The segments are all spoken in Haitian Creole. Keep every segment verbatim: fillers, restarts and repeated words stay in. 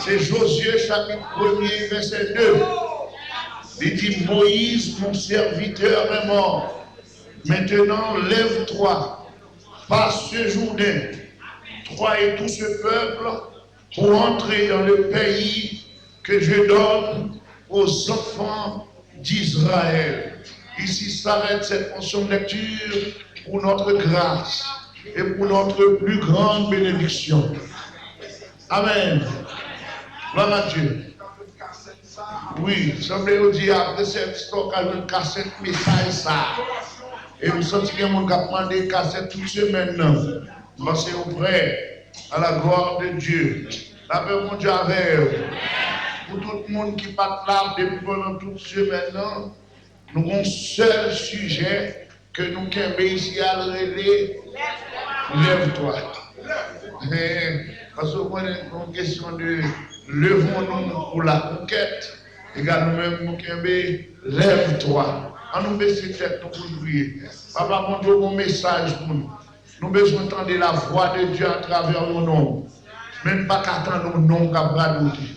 Se Jozye chapit premye, vèsè de. Li di, Moïse, mon serviteur, est mort. Maintenant, lève-toi, passe ce Jourdain, toi et tout ce peuple, pour entrer dans le pays que je donne aux enfants d'Israël. Ici s'arrête cette portion de lecture pour notre grâce et pour notre plus grande bénédiction. Amen. Gloire à Dieu. Wi, sanble yo di apre sèvis la, w ka jwenn kasèt mesaj sa. E m santi gen moun k ap mande kasèt tout semèn nan. M panse yo prè. À la gloire de Dieu. Lapè Bondye avè w. Pou tout moun ki pa t la depi pandan tout semèn nan, nou gon sèl sijè ke nou kenbe isi a, l rele lève-toi. Paske w konnen, se yon kesyon de levons-nous pour la conquête. Egal, nou menm, nou kenbe lève-toi. An nou bese tèt nou pou n priye. Papa Bondye, w gon mesaj pou nou. Nou bezwen tande la voix de Dieu à travers yon non. Men n pa ka tande yon non k ap radote.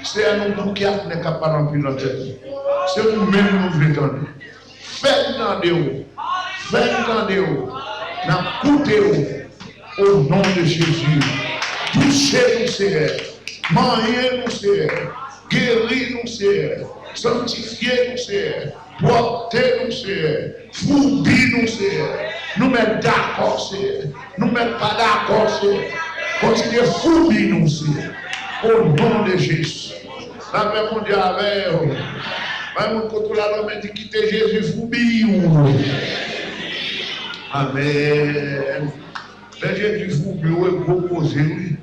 Seyè, nou bouke ak nèg k ap pale anpil nan tèt nou. Se ou menm nou vle tande. Fè n tande w. Fè n tande w. N ap koute w. O non de Jezi. Touche nou, Seyè. Manyen nou, Seyè. Geri nou, Seyè. Sanktifye nou, Seyè. Pwòpte nou, Seyè. Foubi nou, Seyè. Nou mèt dakò, Seyè. Nou mèt pa dakò, Seyè. Kontinye foubi nou, Seyè. O non de Jezi. Lapè Bondye avè w. Bay moun kote w la nan men, di, kite Jezi foubi w. Amèn. Lè Jezi foubi w, e gwo koze, wi.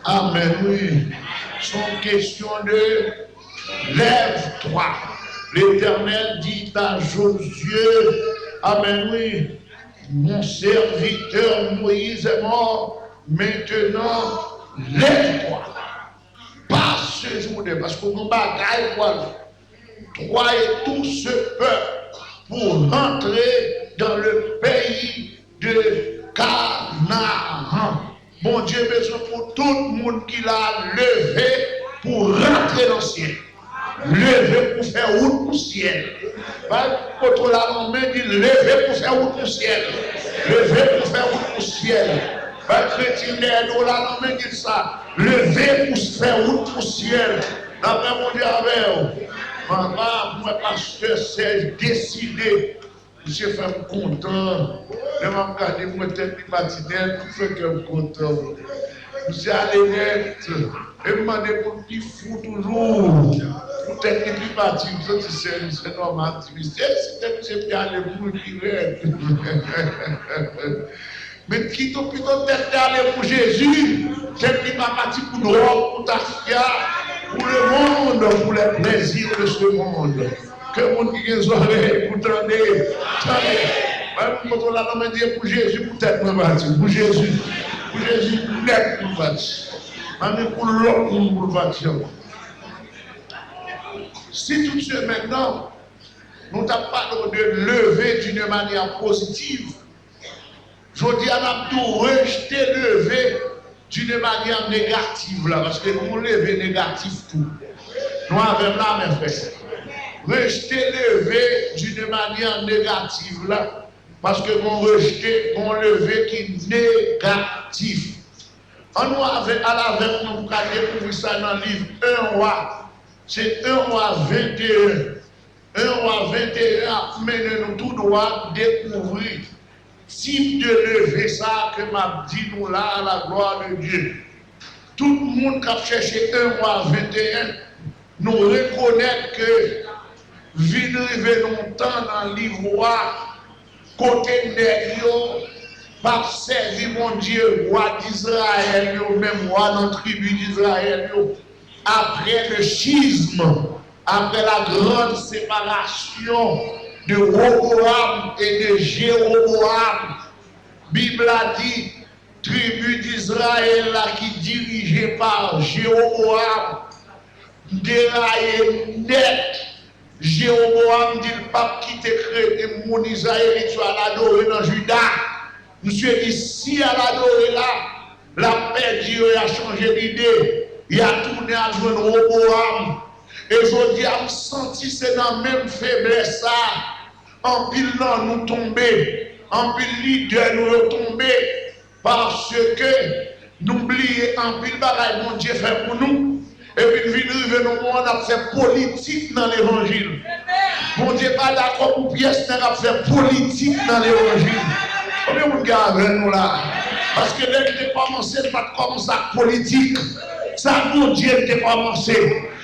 Amèn, wi. Se yon kesyon de lève-toi. L'Éternel dit à Josué, amèn, wi, mon serviteur Moïse est mort, maintenant lève-toi. Passe ce Jourdain, paske w gen bagay pou al fè. Toi et tout ce peuple pour rentrer dans le pays de Canaan. Bondye bezwen pou tout moun ki la leve pou rantre nan syèl. Leve pou fè wout pou syèl. Bay kote w la nan men, di, leve pou fè wout pou syèl. Leve pou fè wout pou syèl. Bay kretyen dèyè do w la nan men, di l sa. Leve pou fè wout pou syèl. Lapè Bondye avè w. Papa, mwen pastè Sèj deside. Misye fè m kontan. Lè m ap gade, m wè tèt li pati nèt, li fè kè m kontan. Misye ale nèt. E m mande pou l pi fou toujou. Pou tèt li pi pati, m santi se, se nòmal. M di, misye, si tèt misye pi ale pou li pi rèd. Men kite pito tèt li ale pou Jezi, tèt li pa pati pou dwòg, pou tafya, pou lemonn, pou les plaisirs de ce monde. Ke moun ki gen zòrèy pou tande, tande. Bay moun kote w la nan men, di, pou Jezi, pou tèt mwen pati, pou Jezi, pou Jezi nèt pou l pati. Pa gen pou lòt moun pou l pati ankò. Si tout semèn nan, nou t ap pale w de lever d'une manière positive, jodi a, n ap tou rejte leve d'une manière négative la, paske nou leve negatif tou. Nou avè m la, mes frères. Rejte leve d'une manière négative la, paske gon rejte, gon leve ki negatif. Ann nou avè, al avèk mwen pou ka dekouvri sa nan liv en Wa. Se en Wa venteyen. En Wa venteyen ap mennen nou tou dwat dekouvri tip de leve sa a ke m ap di nou la, à la gloire de Dieu. Tout moun k ap chèche en Wa venteyen, nou rekonèt ke vin rive nan yon tan nan liv Wa, kote nèg yo p ap sèvi Bondye, wa Dizrayèl yo, menm wa nan tribi Dizrayèl yo, après le schisme, après la grande séparation de Roboam et de Jéroboam, Bib la di, tribi Dizrayèl la ki dirije pa Jewoboam deraye nèt. Jewoboam di l p ap kite kre-, moun Izrayelit yo al adore nan Jida. Misye di, si y al adore la, l ap pèdi yo, y a chanje lide. Y a tounen al jwenn Wobowam. E jodi a, m santi se nan menm feblès sa a anpil nan nou tonbe, anpil lidè nou yo tonbe, paske nou bliye anpil bagay Bondye fè pou nou. Epi n vin rive nan moman n ap fè politik nan levanjil. Bondye pa dakò pou pyès nèg ap fè politik nan levanjil. Konbyen moun ki avè nou la? Paske lè l te kòmanse, l pa t kòmanse ak politik. Sa Bondye l te kòmanse.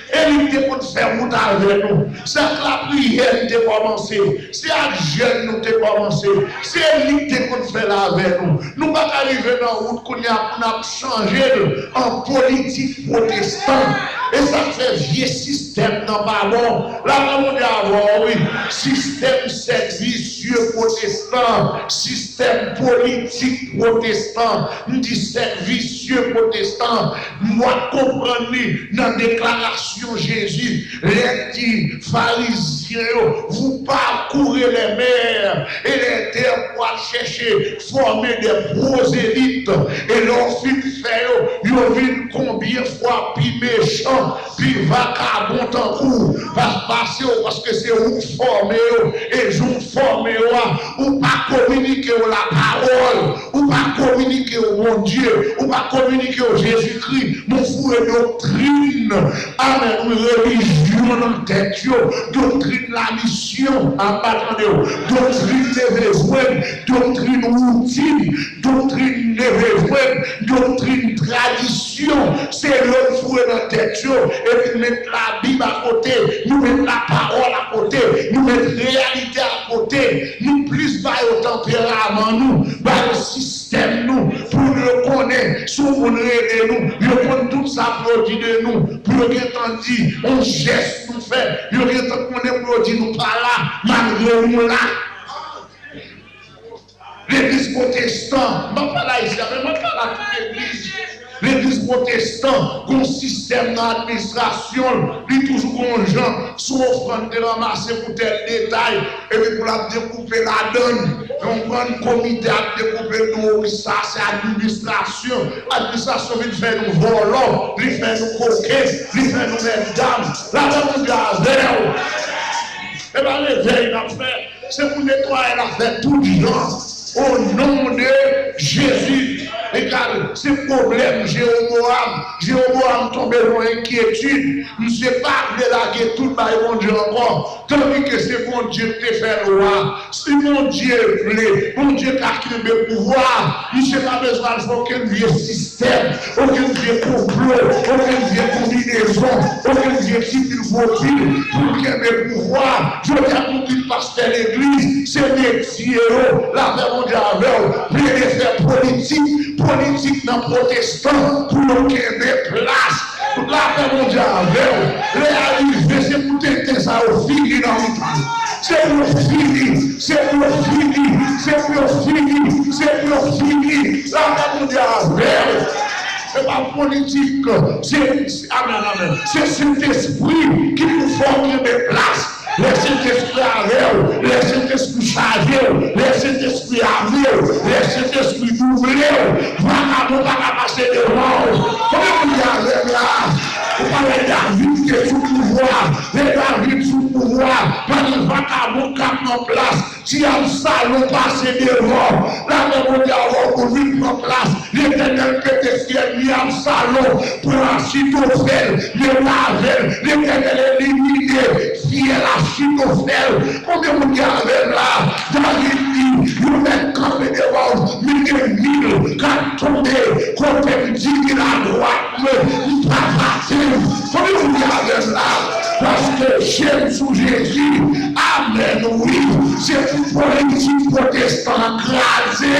E li te konn fè wout avè nou. Se ak lapriyè li te kòmanse. Se ak jèn nou te kòmanse. Se li te konn fè l avè nou. Nou pa ka rive nan wout kounye a pou n ap chanje l an politik pwotestan. E sa k fè vye sistèm nan pa bon. Lapè Bondye avè w, wi. Sistèm sèk visye pwotestan, sistèm politik pwotestan, m di sèk visye pwotestan, m w ap konprann li nan deklarasyon Jezi, lè l di Farizyen yo, vous parcourez les mers et les terres pou al chèche fòme de pwozelites, e lè w fin fè yo, yo vin konbyen fwa pi mechan, pi vakabon tankou w, pa pase w, paske se ou k fòme yo, e jan w fòme yo a, ou pa kominike yo lapawòl, ou pa kominike yo Bondye, ou pa kominike yo Jezikri, men w foure doktrin, amèn, wi, relijyon nan tèt yo, doktrin lamisyon, a pa tande w, doktrin leve jwenn, doktrin woutin, doktrin leve jwenn, doktrin tradisyon, se yo n foure nan tèt yo, epi n met Labib akote, nou met lapawòl akote, nou met reyalite akote, nou plis ba yo tanperaman nou, ba yo sistèm nou, pou yo konnen si yon moun rele nou, yo konn tout sa pou yo di de nou, pou yo gentan di yon jès nou fè, yo gentan konnen pou yo di nou pa la, malgre nou la. Legliz pwotestan, m ap pale ayisyen, men m ap pale a tout legliz. Legliz pwotestan, gon sistèm nan administrasyon l, li toujou gon jan, sou ofrann te ranmase pou tèl detay, epi pou l ap dekoupe ladann, yon grann komite ap dekoupe l, nou, wi, sa se administrasyon. Administrasyon vin fè nou vòlò, li fè nou koken, li fè nou mètdam. Lapè Bondye avè w. E pa levèy n ap fè. Se pou netwaye l ap fè tout jan. O non de Jezi. Egal, se pwoblèm Jewobowam. Jewobowam tonbe nan enkyetid. Misye pa vle lage tout bay Bondye ankò. Tandike se Bondye ki te fè l wa. Si Bondye vle, Bondye ka kenbe pouvwa a. Misye pa bezwen al fè okenn vye sistèm, okenn vye konplo, okenn vye konbinezon, okenn vye ti pil gwo pil pou l kenbe pouvwa. Jodi a, pou pil pastè legliz, se metye yo, lapè Bondye avè w, plede fè politik, politik nan pwotestan pou yo kenbe plas. Lapè Bondye avè w. Lè a rive, se pou tenten sa yo fini nan mitan yo. Se pou yo fini, se pou yo fini, se pou yo fini, se pou yo fini. Lapè Bondye avè w. Se pa politik, se, amèn, amèn. Se Sentespri ki pou fè w kenbe plas. Lè Sentespri avè w, lè Sentespri chaje w, lè Sentespri ame w, lè Sentespri double w, vakabon pa ka pase devan w. Konbyen moun ki avè m la? Ou pa wè David te sou pouvwa? Lè David sou pouvwa, pa gen vakabon k ap pran plas. Ti Absalon pase devan. Lapè Bondye avè w pou vin pran plas. Letènèl pete syèl li, Absalon pran Achitofèl, mete avè l. Letènèl elimine fyèl Achitofèl. Konbyen moun ki avè m la? David di, yo mèt kanpe devan w, mete mil k ap tonbe kote m, di mil adwat mwen, m pa pase. Konbyen moun ki avè m la? Paske je m sou Jezi. Amèn, wi. Se pou politik pwotestan an kraze.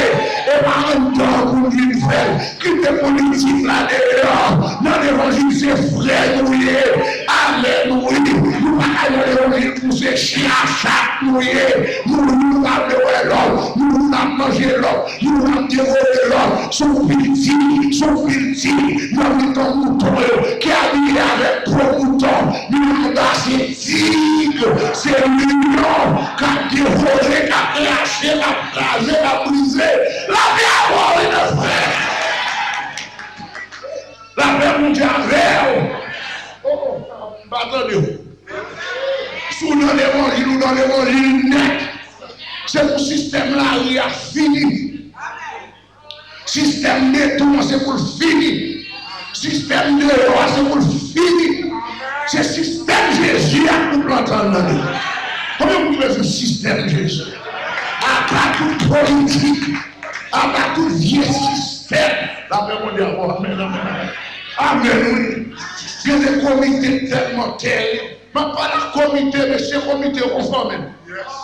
E pa anndan pou n vin fè l. Kite politik la deyò. Nan levanjil se frè nou ye. Amèn, wi. Nou pa ka nan levanjil pou se chen ak chat nou ye. Nou, nou pa vle wè lòt. Nou, nou ap manje lòt. Youn ap devore lòt, se yon pil tig, se yon pil tig nan mitan mouton yo, ki abiye avèk po mouton, men anba se tig, se lyon k ap devore, k ap rache, k ap kraze, k ap brize. Lapè avè w, wi, mè frè. Lapè Bondye avè w. tande w. Si w nan levanjil, ou nan levanjil nèt. Se pou sistèm lari a fini. Sistèm beton an se pou l fini. Sistèm deyò a se pou l fini. Se sistèm Jezi a pou plante anndan li. Konbyen moun ki bezwen sistèm Jezi? Apa tout politik, apa tout vye sistèm. Lapè Bondye avè w. Amèn, amèn, amèn. Amèn, wi. Gen de komite tèlman tèrib. M ap pale ak komite, mesye komite yo konfòme m.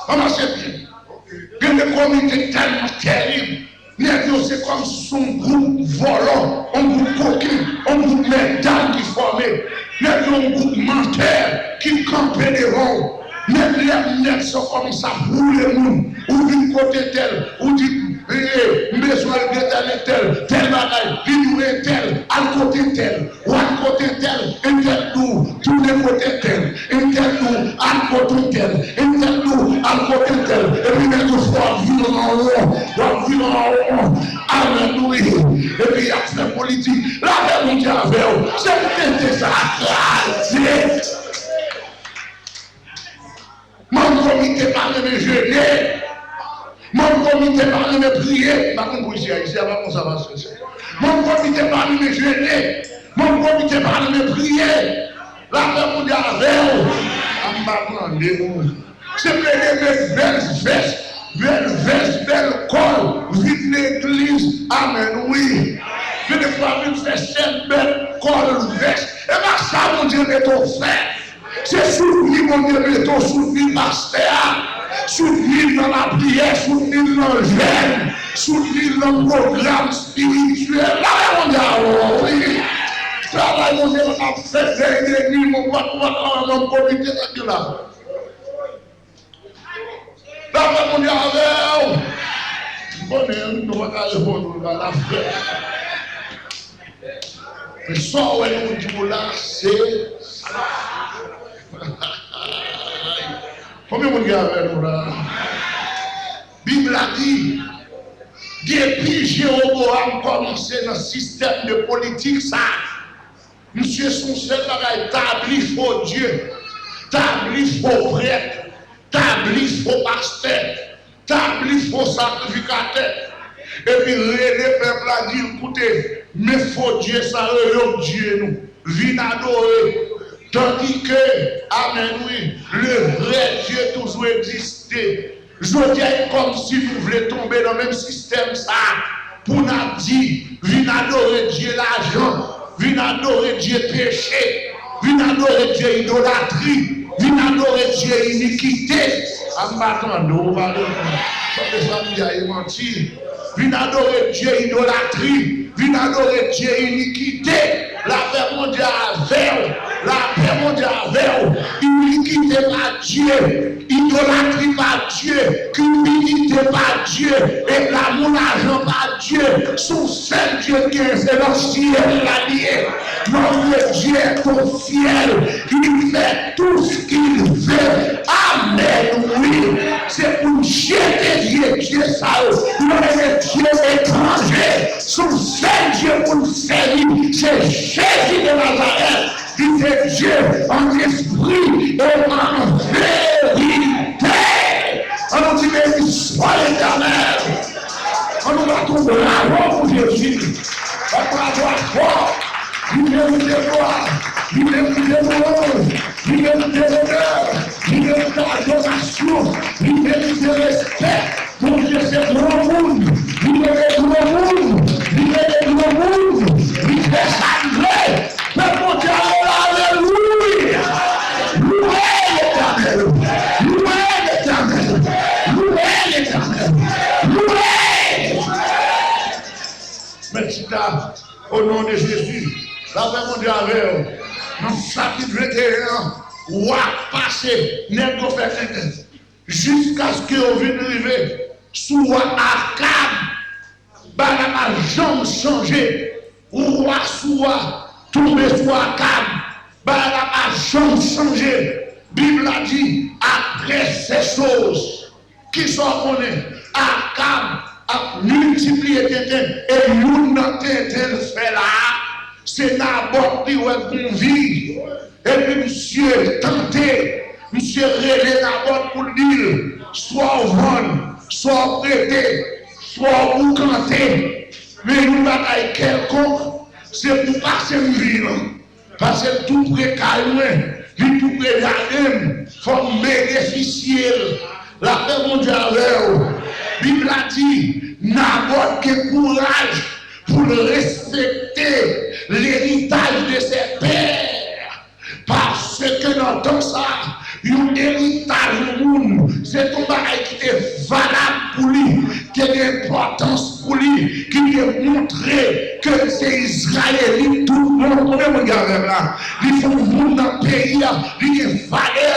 Ann mache byen. Gen de komite tèlman tèrib. Nèg yo se kòmsi se yon gwoup vòlò, yon gwoup koken, yon gwoup mètdam ki fòme. Nèg yo yon gwoup mantè ki kanpe devan w. Nèg lè nèg sa kòmanse ap woule moun, ou vin kote entèl, ou di, e, e, m bezwen al gen tèl entèl, tèl bagay, li di w entèl, al kote entèl. W al kote entèl, entèl di w, tounen kote entèl, entèl di w, al kote entèl, entèl di w, al kote entèl. Epi nèg yo fè w ap vire an won, w ap vire an won. Alelouya. Epi y ap fè politik. Lapè Bondye avè w. Se pou tenten sa a kraze. Manm komite pa renmen jene. Manm komite pa renmen priye. M pa konn pou isi a. Isi a pa konsa, pastè. Manm komite pa renmen jene. Manm komite pa renmen priye. Lapè Bondye avè w. A m pa tande w. Se plede met bèl vès, bèl vès, bèl kòl, vin legliz. Amèn, wi. Gen de fwa vin fè sèl bèl kòl vès. E pa sa Bondye mete w fè. Se soutni Bondye mete w, soutni pastè a, soutni l nan lapriyè, soutni l nan jèn, soutni l nan pwogram espirityèl. Travay Bondye a, wi. Travay Bondye a ap fèt dèyè de nwi, mwen pa, pa, pa, nan komite nèg yo la. Travay Bondye avè w. M konnen, wi, nou pa ka reponn ou la, la fèt. Men sa w wè nou di w la, se sa. Konbyen moun ki avè nou la? Bib la di, depi Jewobowam kòmanse nan sistèm de politik sa, misye se yon sèl bagay, tabli fo dye, tabli fo prèt, tabli fo pastè, tabli fo sakrifikatè, epi rele pèp la, di l, koute, men fo dye sa yo, yo k dye nou, vin adore. Tandike, amèn, wi, le vrè Dye toujou egziste. Jodi a, e kòmsi nou vle tonbe nan menm sistèm sa a pou n ap di, vin adore dye lajan, vin adore dye peche, vin adore dye idolatri, vin adore dye inikite. A m pa tande w, pa tande w. Tande sa m di a, e manti. Vin adore dye idolatri, vin adore dye inikite. Lapè Bondye avè w, lapè Bondye avè w. Inikite pa Dye. Idolatri pa Dye, kipidite pa Dye, e lanmou lajan pa Dye. Se yon sèl Dye ki gen, se nan syèl la li ye. Notre Dieu est au ciel, il fait tout ce qu'il veut. Amèn, wi. Se pou n jete vye dye sa yo. Nou rele dye etranje. Se yon sèl Dye pou n sèvi. Se Jezi de Nazarèt. Li se Dye an espri e an verite. An nou di beni swa Letènèl. An nou bat yon bravo pou Jezi. Bat bravo a fò. Li merite glwa. Li merite lwanj. Li merite lonè. Li merite adorasyon. Li merite respè. Bondye se granmoun, li rele granmoun, li rele granmoun, li fè sa l vle. Pèp Bondye a rele alelouya! Louwe Letènèl! Louwe Letènèl! Louwe Letènèl! Louwe! Mèt chita, o non de Jezi, lapè Bondye avè w. Nan chapit venteyen an, w ap pase, nèg yo fè tenten. Jiskaske yo vin rive sou wa Akab, bagay la pa janm chanje. Wa sou wa tonbe sou Akab, bagay la pa janm chanje. Bib la di, après ces choses, kisa w konnen? Akab ap miltipliye tenten, e youn nan tenten l fè la a, Se Nabòt li wè gon vi. Epi misye tante, misye rele Nabòt pou l di l, swa w vann, swa w prete, swa w boukante, men yon bagay kèlkonk, se pou pase m vi an. Paske l tou pre kay mwen, li tou pre jaden m, fò m benefisye l. Lapè Bondye avè w. Bib la di, Nabòt gen kouraj pou l respekte leritaj de ses pères. Paske nan tan sa, yon eritaj yon moun, se t yon bagay ki te valab pou li, te gen enpòtans pou li, ki te montre ke l se Izrayelit toutbon. Konbyen moun ki avè m la? Li se yon moun nan peyi a, li gen valè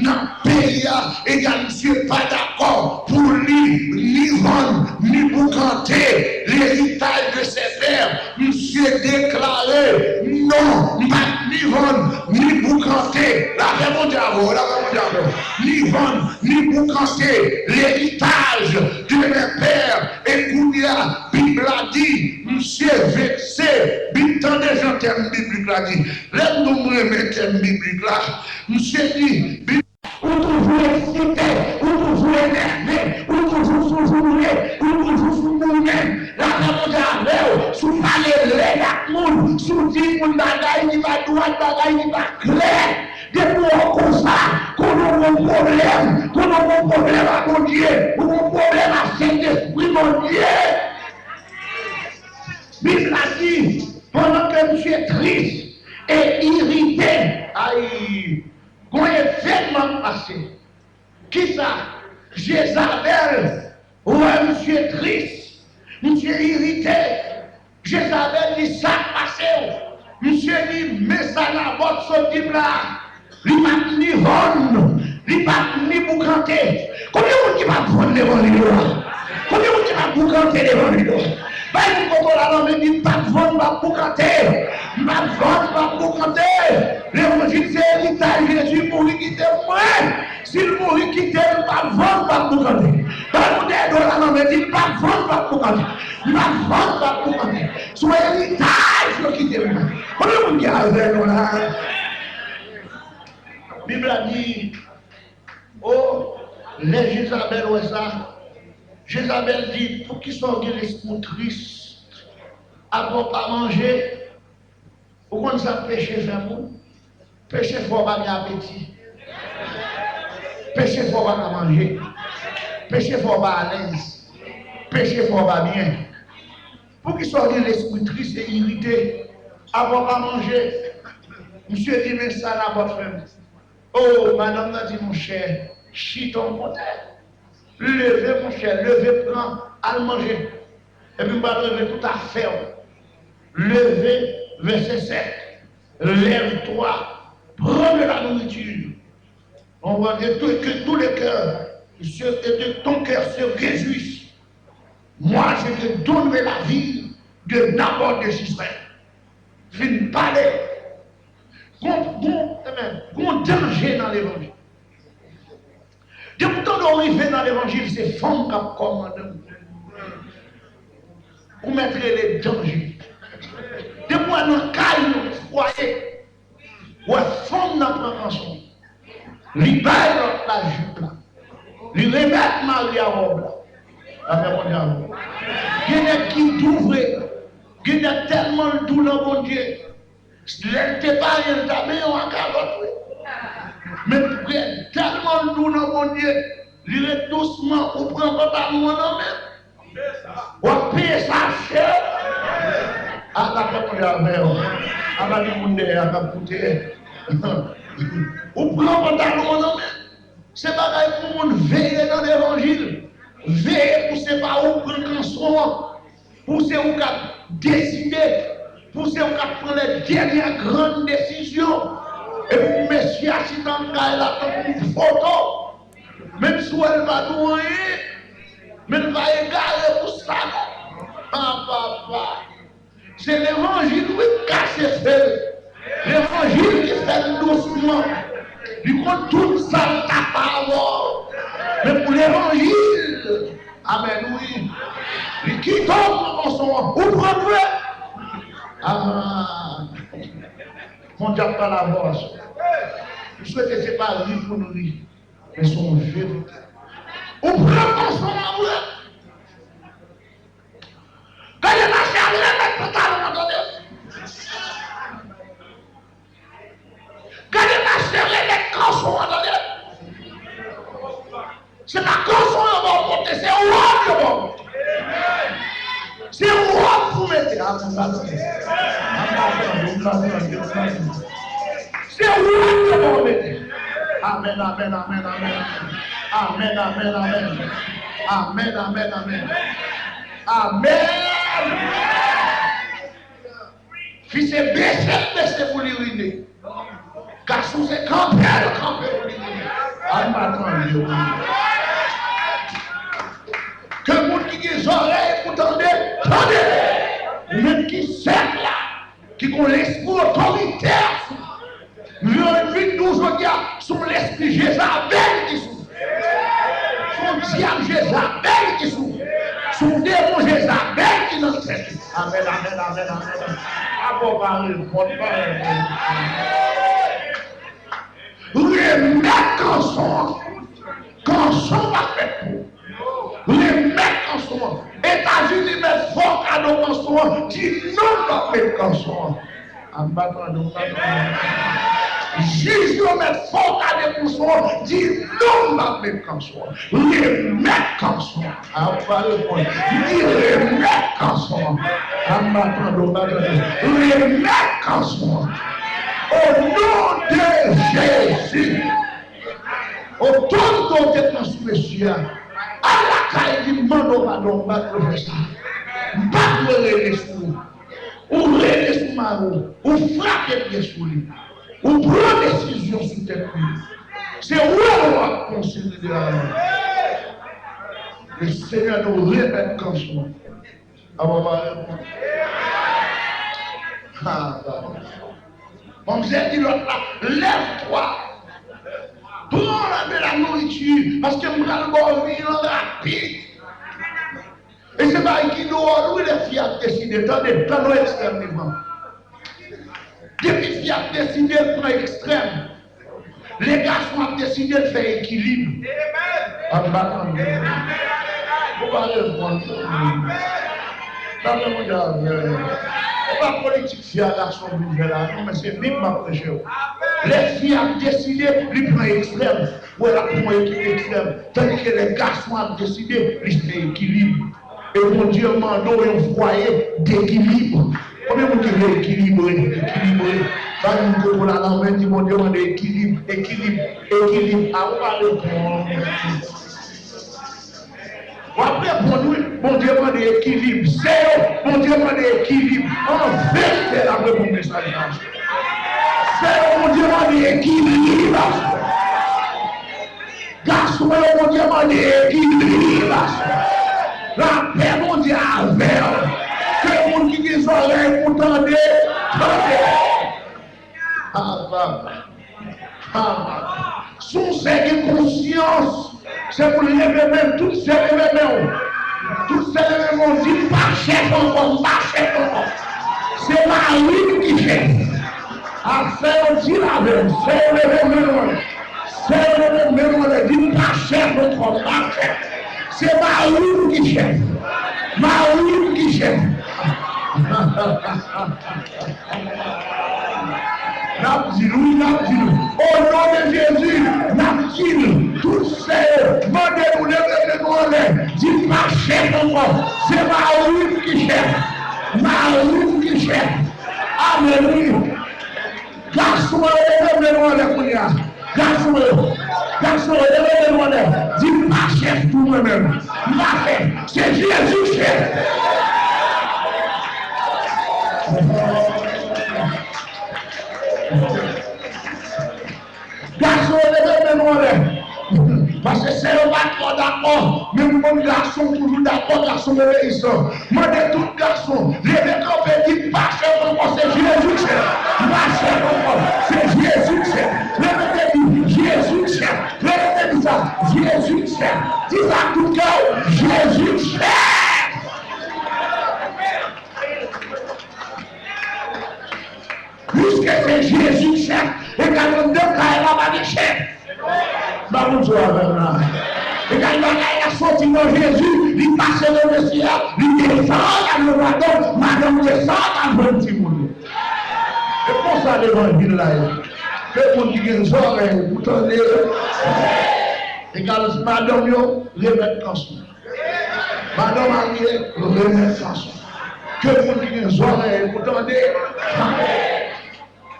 nan peyi a, egal misye pa dakò pou li ni vann, ni boukante leritaj de ses pères. Misye deklare, non, m p ap ni vann, ni boukante. Lapè Bondye avè w, lapè Bondye avè w. Ni vann, ni boukante leritaj de mes pères. E kounye a, Bib la di, misye vekse. Bib, tande jan tèm biblik la di. Lè m di w m renmen tèm biblik la, misye di, Bib Ou toujou eksite, ou toujou enève, ou toujou sou joure, ou toujou sou goumen. Lapè Bondye avè w. Si w pale lèd ak moun, si w di moun bagay ki pa dwat, bagay ki pa klè, depi w wè w konsa, konnen w gon pwoblèm, konnen w gon pwoblèm ak Bondye, ou gon pwoblèm ak Sentespri Bondye. Bib la di, pandan ke misye tris e irite, ay, gon evènman k pase. Kisa? Jezabèl wè misye tris, misye irite. Jezabèl di, sa k pase w? Misye di, men sa Nabòt sot di m la. Li p ap ni vann, li p ap ni boukante. Konbyen moun ki p ap vann levanjil yo la? Konbyen moun ki p ap boukante levanjil yo? Bay moun kote w la nan men, di, m p ap vann, m p ap boukante. M p ap vann, m p ap boukante. Levanjil se eritaj Jezi mouri kite mwen. Si l mouri kite m, m p ap vann, m p ap boukante. Bay moun dèyè do w la nan men, di, m p ap vann, m p ap boukante. M p ap vann, m p ap boukante. Se yon eritaj yo kite mwen. Konbyen moun ki avè nou la? Bib la di, o, lè Jezabèl wè sa, Jezabèl di, poukisa w gen lespri w tris? Apre w pa manje, ou konn sa peche fè moun? Peche fè w pa gen apeti. Peche fè w pa ka manje. Peche fè w pa alèz. Peche fè w pa byen. Poukisa w gen lespri tris e irite? Apre w pa manje, misye di, men sa Nabòt fè m. O, madanm nan di, monchè, chita yon kote. Leve, monchè, leve, pran, al manje. Epi m pral range tout afè w. Leve, vèsè sèt. Lève-toi, prends de la nourriture. On voit que tout, que tout le cœur, se- que ton cœur se réjouisse. Moi, je te donnerai la vie de Nabot de Jezreel. Fin pale. Gon, gon, amen. Gon danje nan levanjil. Depi w tande w rive nan levanjil, se fanm k ap kòmande w. Ou mèt rele danje. Depi w al nan kay yon fwaye, w wè fanm nan pran kanson. Li bay lòt la jip la. Li remèt mari a wòb la. Lapè Bondye avè w. Gen nèg ki dou vre. Gen nèg tèlman l dou nan Bondye. Lè l te parye, l ta benyen w ak kalòt, wi. Men prè tèlman l dou nan Bondye, li ret dousman, ou pran pantalon an nan men l. W ap peye sa chè. A, lapè Bondye avè w. A, pa gen moun dèyè a k ap koute. Ou pran pantalon an nan men l. Se bagay pou moun veye nan levanjil. Veye pou se pa ou k pran kanson an. Pou se ou k ap deside, pou se ou k ap pran les dernières grandes décisions. Epi mesye a chita nan kay la tankou foto. Menm si w wè l pa di w anyen, men l pa egare pou sa non. A papa. Se levanjil wi k kase fè l. Levanjil ki fè l dousman. Li konn tout sa l ta fè avè w. Men pou levanjil, amèn wi. Li kite w pran kanson an. Ou pran vre. A, lavwa. M swete se pa ri pou n ri, men se yon verite. Ou pran kanson an vre. Gade mache al remèt pantalon an, tande. Gade mache remèt kanson an, tande. Se pa kanson yo ba w pote, se wòb yo ba w. Se wòb pou mete. Amèn, amèn. Se wòb yo ba w mete. Amèn, amèn, amèn, amèn. Amèn, amèn, amèn. Amèn, amèn, amèn. Amèn. Fi se bese l bese pou l irine. Gason se kanpe l kanpe pou l irine. Al pa tande w. Ke moun ki gen zòrèy pou tande, tande. Ou menm ki sèk la, ki gon lespri otoritè sou. Mwen vin di w jodi a, se yon lespri Jezabèl ki sou. Se yon dyab Jezabèl ki sou. Se yon demon Jezabèl ki nan tèt ou. Amèn, amèn, amèn, amèn. Apa w pa reponn, pa reponn. Remèt kanson an. Kanson pa fèt pou ou. Remèt kanson an. Etazini mèt fè w kado kanson an. Di non m ap met kanson an. A m pa tande w, m pa tande w. Jij yo mèt fè w kado kanson an. Di non m ap met kanson an. Remèt kanson an. A ou pa reponn. Di remèt kanson an. A m pa tande w, m pa tande w. Remèt kanson an. Au nom de Jésus. Otorite w te pran sou mesye a. Al lakay li mande w padon, m pa t dwe fè sa. M pa t dwe rele sou ou. Ou rele sou mari w, ou frape pye sou li. Ou pran desizyon sou tèt li. Se ou w ap konsidere a. Le Senyè nou remèt kanson an. Apa w pa reponn. Ha, papa. Manmzèl di lòt la, lève-toi. Prends la de la nourriture, paske m pral ba w viyan rapid. E se bagay ki dwòl, wi, lè fi ap deside. Tande, tande yon ekstrèm li pran. Depi fi ap deside, l pran ekstrèm. Lè gason ap deside, l fè ekilib. An pa tande. Ou pa reponn. Tande mwen avè. E pa politik fi a gason vin fè la, non, men se Bib m ap preche w. Lè fi ap deside, li pran ekstrèm. Ou wè l ap pran ekip ekstrèm. Tandike lè gason ap deside, li fè ekilib. E Bondye mande w yon fwaye dekilib. Konbyen moun ki vle ekilibre, ekilibre? Bay moun kote w la nan men, di Bondye mande ekilib, ekilib, ekilib. A ou pa reponn. W ap reponn wi, Bondye mande ekilib. Se yo, Bondye mande ekilib. An verite, l ap reponn mesaj la. Se yo, Bondye mande ekilib. Gason yo, Bondye mande ekilib. Lapè Bondye avè w. Ke moun ki gen zòrèy pou tande, tande. Ava. Ava. Si w sè gen konsyans, se pou l leve men l, tout sè leve men w. Tout sè leve men w, di m pa chèf ankò, m pa chèf ankò. Se mari m ki chèf. A sè yo di l avè m, sè yo leve men yo anlè. Sè yo leve men yo anlè, di m pa chèf ankò, m pa chèf. Se mari m ki chèf. Mari m ki chèf. N ap di l, wi, n ap di l. O non de Jezi, n ap di l. Tout sè yo, mande nou leve men nou anlè. Di m pa chèf ankò. Se mari m ki chèf. Mari m ki chèf. Amèn, wi. Gason yo, leve men nou anlè kounye a. Gason yo, gason yo, leve men nou anlè. Di m pa chèf tou mwen menm. M pa chèf. Se Jezi k chèf. Gason yo, leve men nou anlè. Paske sè yo pa twò dakò. Men m konn gason toujou dakò, gason obeyisan. Mande tout gason, leve kanpe, di m pa chèf ankò, se Jezi k chèf. M pa chèf ankò, se Jezi k chèf. Repete, di Jezi k chèf. Repete, di sa, Jezi k chèf. Di sa ak tout kè w, Jezi k chèf. Piske se Jezi k chèf, Sou avè m la. Egal bagay la soti nan Jezi, li pase nan Mesi a, li desann al nan madanm, madanm desann al jwenn timoun li. E konsa levanjil la ye. Ke moun ki gen zòrèy pou tande. Egal madanm yo, remèt kanson. Madanm marye, remèt kanson. Ke moun ki gen zòrèy pou tande, tande.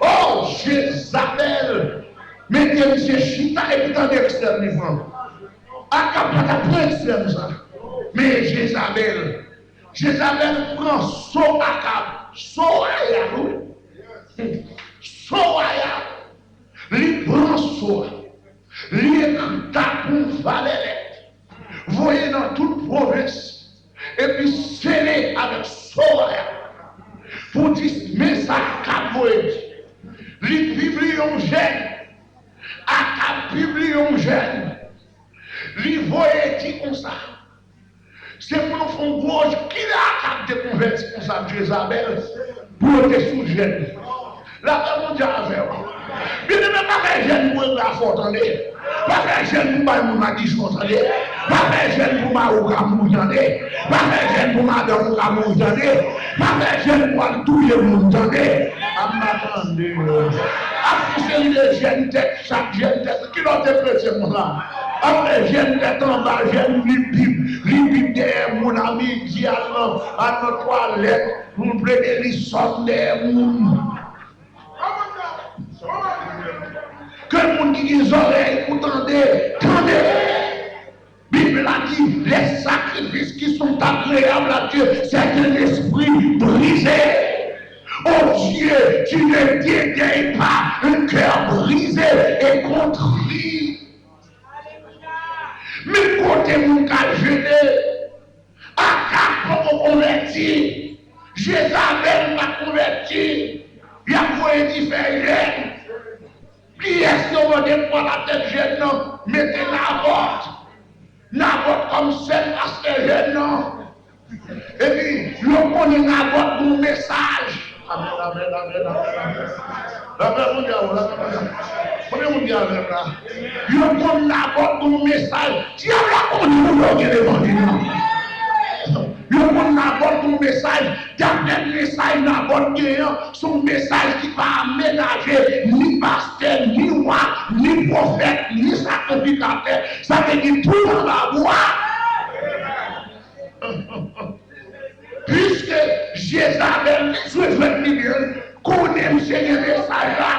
Oh, Jezabèl! Mete misye chita epi tande ekstrèm li pran. Akab pa t ap pran ekstrèm sa. Men Jezabèl. Jezabèl pran so Akab. So a ya, wi. So a ya. Li pran so a. Li ekri kat pou valè lèt. Voye nan tout pwovens. Epi sele avèk so a ya. Pou di, men sa Akab voye di. Li pibliye yon jèn. Akab pibliye yon jèn. Li voye di konsa. Se pou nou fè yon gwo, kilè Akab te konvèti konsa Jezabèl, pou yo te sou jèn. Lapè Bondye avè w. Byeneme, pa fè jèn pou regle afè w, tande. Pa fè jèn pou bay moun madichon, tande. Pa fè jèn pou mari w ka mouri, tande. Pa fè jèn pou madanm ou ka mouri, tande. Pa fè jèn pou al touye moun, tande. Ap m a tande. Ap yon seri de jèn tèt chak, jèn tèt. Kilè w te kretyen konsa? Ap fè jèn tèt anba, jèn li Bib, li Bib dèyè moun, a midi, al nan, al nan twalèt, moun plede li sòm dèyè moun. Ke moun ki gen zòrèy pou tande, tande. Bib la di, les sacrifices qui sont agréables à Dieu, c'est un esprit brisé. Oh Dieu, tu ne dédaignes pas un cœur brisé et contrit. Men kote moun ka jene. Akab poko konvèti. Jezabèl pa konvèti. Y ap voye dife jèn. Kiyès yo mande pran latèt jèn nan? Mete Nabòt. Nabòt kòm sèl pastè jèn nan. Epi, yo konnen Nabòt gon mesaj. Amèn, amèn, amèn, amèn, amèn. Lapè Bondye avè w, lapè Bondye avè w. Konbyen moun ki avè m la? Yo konn Nabòt gon mesaj. Dyab la konnen ou yo gen levanjil nan. Yo konn Nabòt gon mesaj. Daprè mesaj Nabòt genyen an, se yon mesaj ki pa amenaje ni pastè, ni wa, ni pwofèt, ni sakrifikatè. Sa vle di tout anba bwa. Piske Jezabèl, li jwe jwèt li byen, konnen misye gen mesaj la,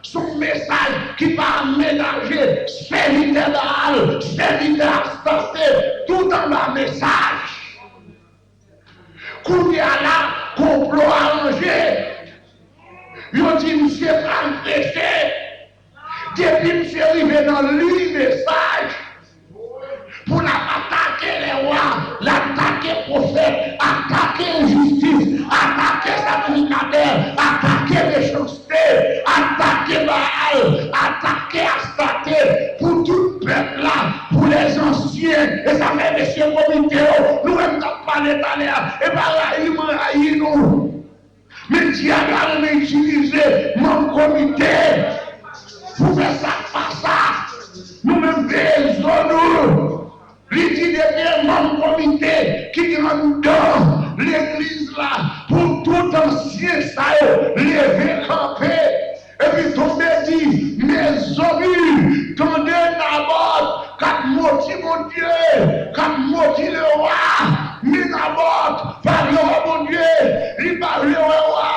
se yon mesaj ki pa amenaje sèvitè Baal, sèvitè Astarte, tout anba mesaj. Kounye a la, konplo a ranje. Yo di misye pral preche. Depi misye rive nan liy mesaj, pou l ap atake lèwa, l atake pwofèt, atake enjistis, atake sakrifikatè, atake mechanste, atake Baal, atake Astarte, pou tout pèp la, pou lèzansyen. E sa fè mesye komite yo, nou menm t ap pale talè a, e pa rayi m rayi nou. Men dyab la renmen itilize manm komite pou fè sa k pa sa. Nou menm veye zo nou. Li di depi e manm komite ki gen anndan legliz la, pou tout ansyen sa yo leve kanpe. Epi tonbe di, mezanmi, tande Nabòt k ap modi Bondye, k ap modi lewa. Men Nabòt pa vle wè Bondye, li pa vle wè wa.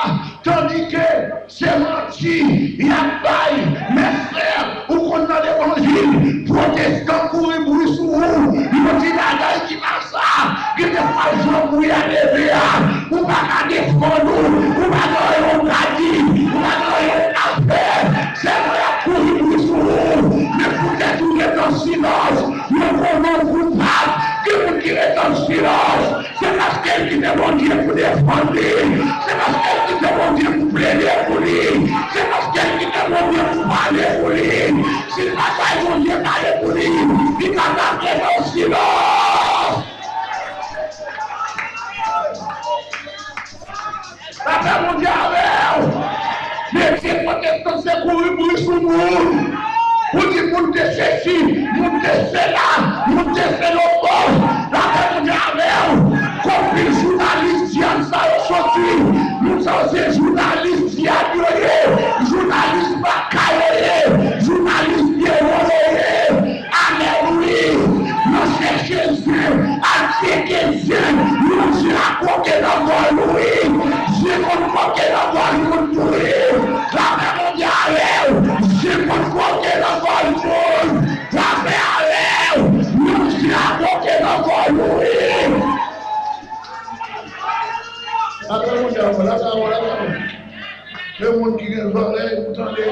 Tandike se manti y ap bay. Mè frè, ou konn nan levanjil, pwotestan kouri bri sou ou. Yo di bagay ki pa sa. Gen de fwa jan pou y a leve a, ou pa ka defann ou, ou pa gen anyen ou ka di, ou pa gen anyen ou ka fè. Sèlman y ap kouri bri sou ou. Men poutèt ou ret an silans, yo konnen w koupab. Gen moun ki ret an silans, se paske l kite Bondye pou defann li. Se paske l kite Bondye pou plede pou li. Se paske l kite Bondye pou pale pou li. Si l pa bay Bondye pale pou li, li pa ta ret an silans. Lapè Bondye avè w. Metye pwotestan se kouri bri sou moun. Ou di moun te sesi, moun te sela, moun te selobò. Lapè Bondye avè w. Konbyen jounalis dyab sa yo soti? Moun sa yo se jounalis dyab yo ye, jounalis baka yo ye, jounalis demon yo ye. Amèn wi. Nan chèche zen, al tcheke zen. Yon zen a koke nan gòl ou wi. Zen konn koke nan gòl moun tou wi. Lapè Bondye avè w. Zen konn koke nan gòl moun. Lapè avè w. Yon zen a koke nan gòl ou wi. Lapè Bondye avè w. Lapè avè w. Lapè avè w. Ke moun ki gen zòrèy pou tande.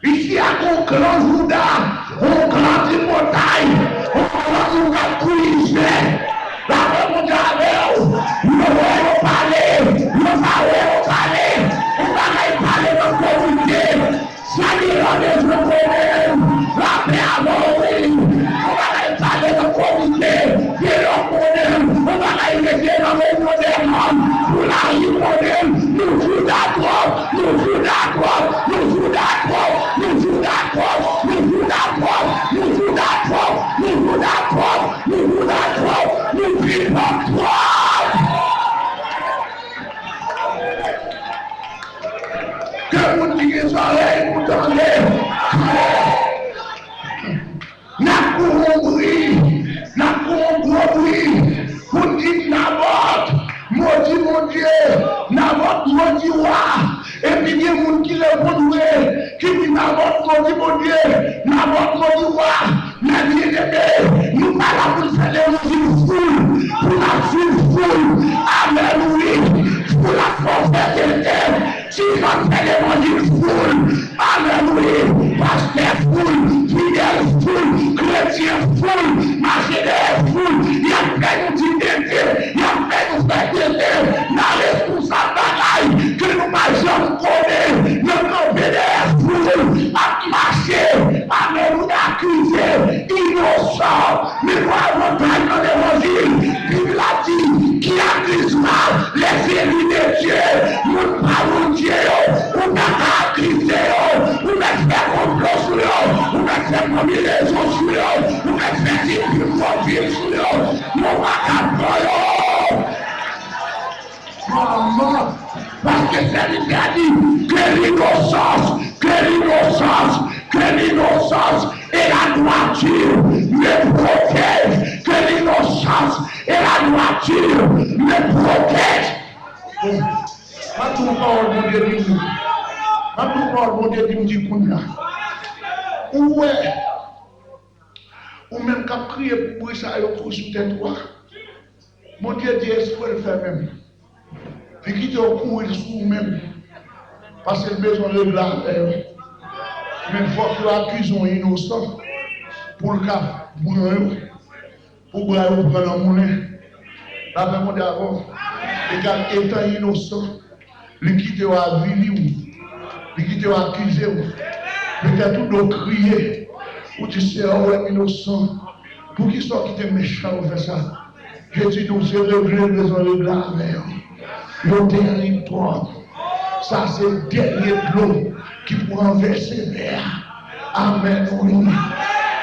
Isi a gon klan Jouda, gon klan Tripotay, gon klan moun k ap kriye. Lapè Bondye avè w. Yo wè yo pale, yo pa wè yo pale. Yon bagay pale nan komite. Sa ki la bezwen konnen, lapè avè w wi. Yon bagay pale nan komite, ke yo konnen, yon bagay rete nan reyinyon dè manm, pou lari konnen, nou Jouda twòp, nou Jouda twòp, nou Jouda twòp, nou Jouda twòp, nou Jouda twòp, nou Jouda twòp, nou Jouda twòp, nou Jouda twòp, nou Bibòk twòp. Ke moun ki gen zòrèy pou tande, tande. N ap kouri yon bri, n ap kouri yon gwo bri pou n di Nabòt, modi Bondye, Nabòt, modi wa. Epi gen moun ki reponn vre, ki di Nabòt, modi Bondye, Nabòt, modi wa. Men byeneme, nou pa la pou n fè levanjil foul, pou n ap swiv foul. Amèn wi. Foul ap fè w fè tenten. Ti Jòn fè levanjil foul. Amèn wi. Pastè foul, fidèl foul, kretyen foul, mache dèyè foul. Y ap fè nou di tenten, y ap fè nou fè tenten. N a responsab bagay ke nou pa janm konnen. Yo kanpe dèyè foul, ap mache. Amèn wi. Akize inosan. Men gon avantay nan levanjil. Bib la di, qui accusera les élus de Dieu? Moun pa Bondye yo, ou pa ka akize yo. Ou mèt fè konplo sou yo, ou mèt fè konbinezon sou yo, ou mèt fè ti pil pwofil sou yo. Men w pa ka pran yo. Manman, paske sèvitè a di, que l'innocence, que l'innocence, que l'innocence et la droiture me protègent, que l'innocence et la droiture me protègent. M ap di w pawòl Bondye di m. M ap di w pawòl Bondye di m di kounye a. Ou wè, ou menm k ap kriye pou bri sa yo kouri sou tèt ou a. Bondye di espre l fè menm. Li kite yo kouri sou ou menm. Paske l bezwen regle afè yo. Men fòk yo akize yon inosan pou l ka pran yo. Pou bra yo pran nan moulen. Lapè Bondye avè w. Egal etan inosan. Li kite yo avili w. Li kite yo akize w. Petèt ou dwe kriye. Ou di, Seyè, ou wè m inosan. Poukisa w kite mechan yo fè sa? Jezi di w se regle l bezwen regle avè yo. Yo terib twòp. Sa se dènye dlo ki pou ranvèse vè a. Amèn wi.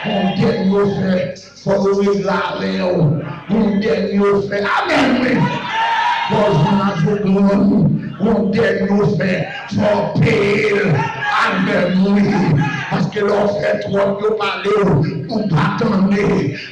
Bon, dènye yo fè. Fò yo regle avè w. Gon dèt yo fè. Amèn wi. Fò w jwenn avogad. Gon dèt yo fè. Fò w peye l. Amèn wi. Paske lè w fè twòp, yo pale w, ou pa tande.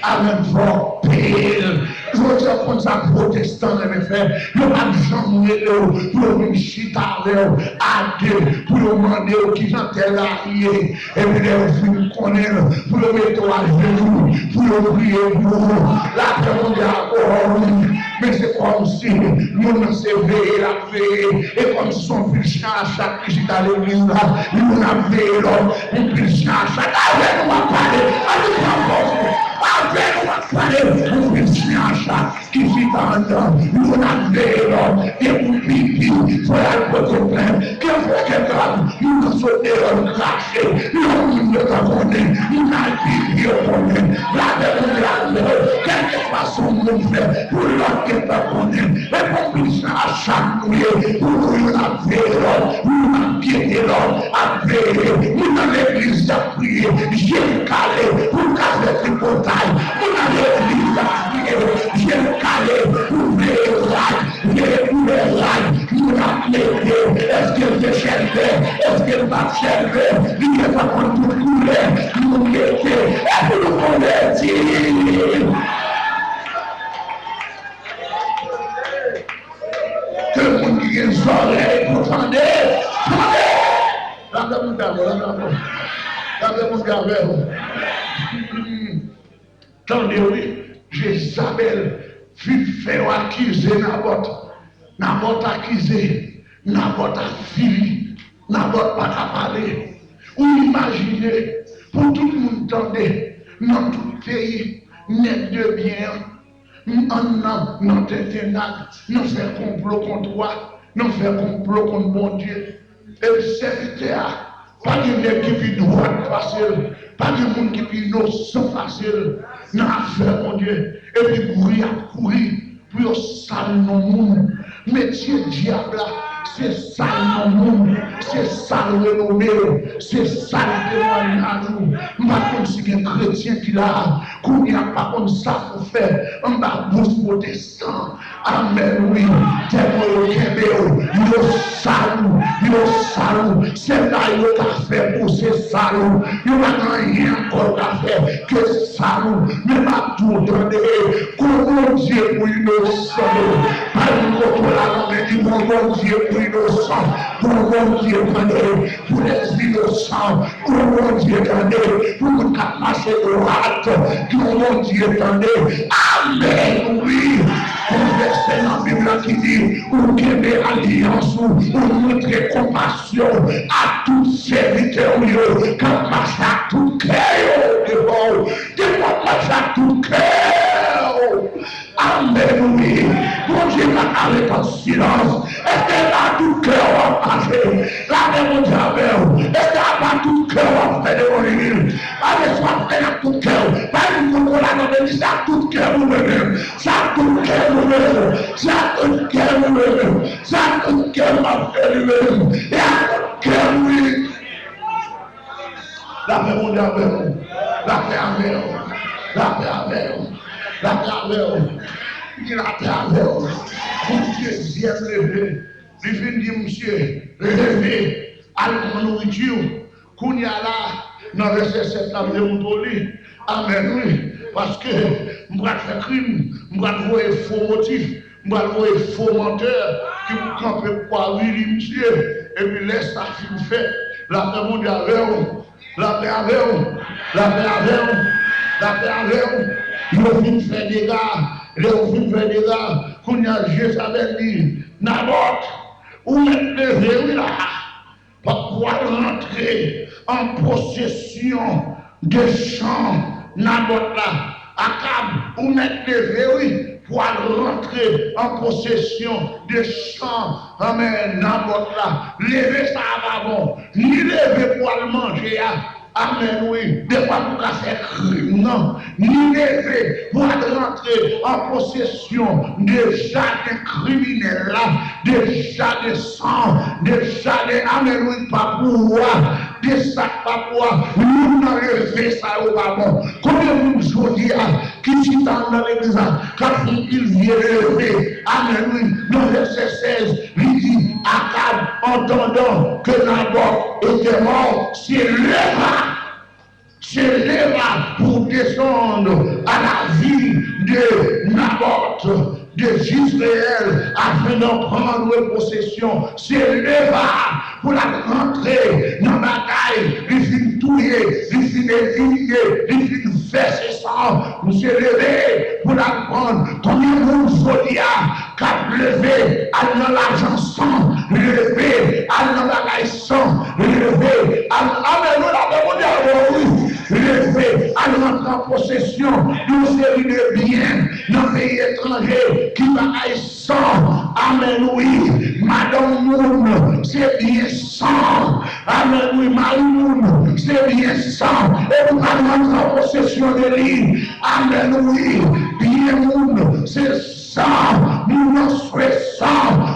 Amèn. Fò w peye l. Jodi a, konn sa pwotestan renmen fè. Yo p ap janm rele w pou yo vin chita avè w a de, pou yo mande w kijan tèl la ye. Epi lè yo fin konnen l, pou yo mete w ajenou, pou yo priye pou ou. Lapè Bondye a kò w wi. Men se kòmsi moun nan se veye l ap veye. E kòmsi se yon pil chen a chat ki chita legliz la. Youn ap veye lòt, yon pil chen a chat. Avè nou m ap pale. Ann nou pran pòz nou. Avè nou m ap pale. Yon pil chen a chat ki chita anndan, youn ap veye lòt, gen moun pipi, fò y al pote plent, gen fò gen gad, moun nan sot deyò l krache, lòt moun yo ta konnen, moun al pipi yo konnen, lapè Bondye avè w, kèlkeswa Fason moun fè pou lòt gentan konnen. E konplis nan achan nou ye, pou nou youn ap veye lòt, youn ap gete lòt, ap veye. Moun nan legliz y ap priye, je l kale pou l ka fè tripotay. Moun nan legliz y ap priye, je l kale pou veye rad, veye koulè rad. Moun ap mete, èske l te chèlbè, èske l pa t chèlbè, li gentan konn tout koulè moun mete, e pou nou konvèti. Ke moun ki gen zòrèy pou tande, tande. Lapè moun dapò, lapè moun. Lapè moun dapò. Tande wi, Jezabèl vin fè yo akize Nabòt. Nabòt akize, Nabòt avili, Nabòt pa ka pale. Ou imajine, pou tout moun tande, nan tout peyi, nèg de byen an, ann nan, nan tenten nag, nan fè konplo kont wa, nan fè konplo kont Bondye. E sèvitè a, pa gen nèg ki pi dwat pase l, pa gen moun ki pi inosan pase l nan afè Bondye. Epi kouri y ap kouri pou yo sal non moun. Metye dyab la, se sal non moun, se sal renome w, se sal temwayaj ou. M pa konn si gen kretyen ki la a, kounye a pa konn sa pou fè anba bouch pwotestan. Amèn, wi. Demon yo kenbe w, yo sal ou, yo sal ou. Se la yo ka fè pou se sal ou. Yo pa gen anyen ankò yo ka fè ke sal ou. Men m ap di w, tande, gon Bondye pou inosan yo. Pa yon kote w la nan men li, gon Bondye pou inosan. Gon Bondye, tande, pou lèzinosan. Gon Bondye, tande, pou moun k ap mache dwat. Gon Bondye, tande. Amèn, wi. Gon vèsè nan Bib la ki di, ou kenbe alyans ou, ou montre konpasyon a tout sèvitè w yo k ap mache ak tout kè yo devan w. Devan w ap mache ak tout kè w. Amèn, wi. Bondye pa ka ret an silans. Èske se pa tout kè w w ap mache? Lapè Bondye avè w. Èske se pa tout kè w w ap fè levanjil? Pa gen sa w ap fè ak tout kè w. Pa gen moun konn la nan legliz ak tout kè w ou menm. Se ak tout kè m ou menm. Se ak tout kè m ou menm. Se ak tout kè m ap fè li menm. E ak tout kè m, wi. Lapè Bondye avè w. Lapè avè w. Lapè avè w. Lapè avè w. Ki lapè avè w. Bondye, Bondye leve. Li vin di misye, leve, al pran nouriti w. Kounye a la, nan vèsè sèt la, m te montre w li. Amèn, wi. Paske m pral fè krim, m pral voye fo motif, m pral voye fo mantè ki pou kanpe pou avili misye. Epi lè sa fin fèt, lapè Bondye avè w. Lapè avè w. Lapè avè w. Lapè avè w. Yo fin fè dega. Lè yo fin fè dega, kounye a Jezabèl di, Nabòt, ou mèt leve wi la. Pou al rantre an posesyon de chan Nabòt la. Akab, ou mèt leve wi, pou al rantre an posesyon de chan, anmè, Nabòt la. Leve sa a pa bon. Ni leve pou al manje a. Amèn, wi. Defwa pou ka fè krim nan. Ni leve pou al rantre an posesyon de jaden kriminèl la, de jaden san, de jaden, amèn, wi, pa pou wa, de sa k pa pou wa. Youn nan leve sa yo pa bon. Konbyen moun jodi a ki chita anndan legliz la, k ap fè yon pil vye leve? Amèn, wi. Nan vèsè sèz, li di, Akab, entendant que Naboth était mort, se leva, se leva pour descendre à la ville de Naboth de Jezreel afin d'en prendre possession. Se leva pou l al rantre nan bagay li fin touye, li fin elimine, li fin vèse san. Misye leve pou l al pran. Konbyen moun jodi a k ap leve al nan lajan san, leve al nan bagay san, leve al, amèn, nou la fè Bondye avè w, wi. Leve al rantre an posesyon yon seri de byen nan peyi etranje ki bagay san. Amèn, wi. Madanm moun, se byen san. Amèn, wi. Mari moun, se byen san. E pou pa rantre an posesyon de li. Amèn, wi. Byen gen moun, se sa, moun nan swe sa,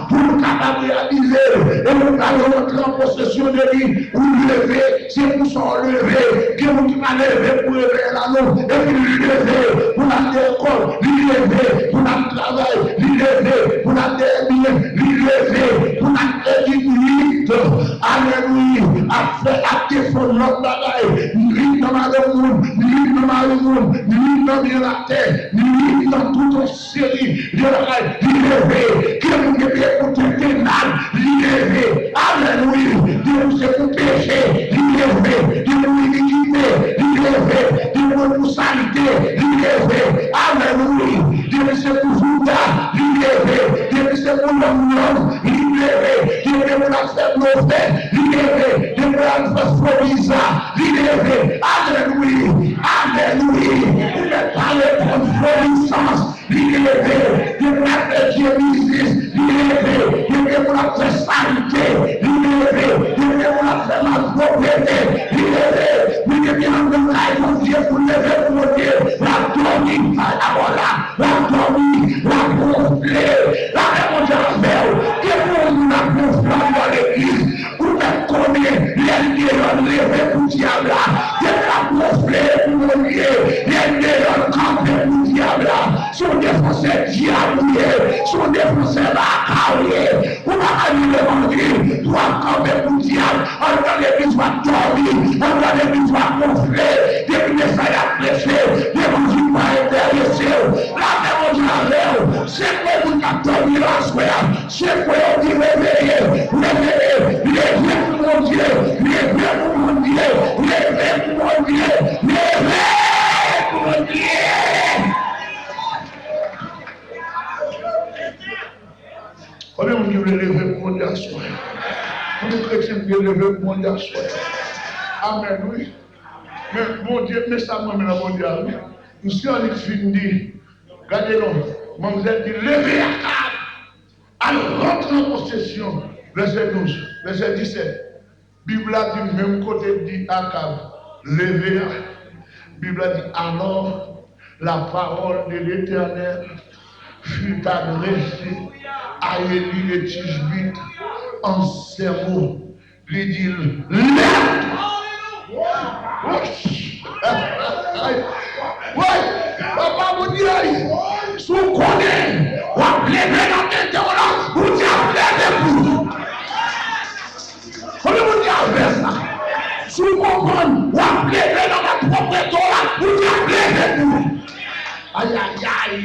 pou l kapab reyalize, e pou l ka rantre an posesyon de li, ou leve, se pou sa w leve, gen moun ki pa leve pou revèy la non, epi li leve, pou l al lekòl, li leve, pou l al travay, li leve, pou l al dèyè biyè, li leve, pou l al epi nwit, alelouya, ap fè, ap defann lòt bagay, nwit nan madanm moun, nwit nan mari moun, nwit nan byen latè, nwit nan tout yon seri de bagay, li leve. Gen moun ki te pou tenten mal, li leve. Alelouya. Gen moun se pou peche, li leve. Gen moun inikite, li leve. Gen moun pou salite, li leve. Alelouya. Gen moun se pou jouda, li leve. Gen moun se pou lòm lòm, li leve. Gen moun ap fè blofè, li leve. Gen moun ap fè fo viza, li leve. Alelouya. Alelouya. Ou mèt pa reponn fo lisans, li leve. Gen moun ap fè vye biznis, li leve. Gen moun ap fè salite, li leve. Gen moun ap fè malpwoprete, li leve. Men depi anndan kay Bondye pou leve pou Bondye, l ap dòmi, kay la bò la, l ap dòmi, l ap wonfle. Lame Bondye avè w. Gen moun ap wonfle anndan legliz. Ou mèt konnen, lè l deyò, l leve pou dyab la. Depi l ap wonfle pou Bondye, lè l deyò, l kanpe pou dyab la. Se yon defansè dyab ou ye, se yon defansè baka ou ye. Ou pa ka viv levanjil, w ap kanpe pou dyab. Anndan legliz, w ap dòmi. Anndan legliz, w ap wonfle. Depi mesaj ap preche, levanjil pa enterese w. Lame Bondye avè w. Se pou moun k ap dòmi la aswè a. Se pou yo ki reveye, reveye, leve pou Bondye, leve pou Bondye, leve pou Bondye, leve pou Bondye. Konbyen moun ki vle leve pou Bondye aswè? Konbyen kretyen ki vle leve pou Bondye aswè? Amèn, wi. Men Bondye, men sa mwen men nan Bondye a, wi. M si annik fin di, gade non, manmzèl di, leve Akab! Al rantre an posesyon. Vèsè douz, vèsè disèt. Bib la di, menm kote di Akab leve a, Bib la di, alors la parole de l'Éternel fut adressée à Élie le Tishbite en ces mots. Li di l, lève-toi. Woy, papa Bondye, si w konnen w ap leve nan tenten w la, Bondye ap leve pou ou. Konbyen Bondye ap fè sa? Si w konprann w ap leve nan malpwoprete w la, Bondye ap leve pou ou. Ayayay!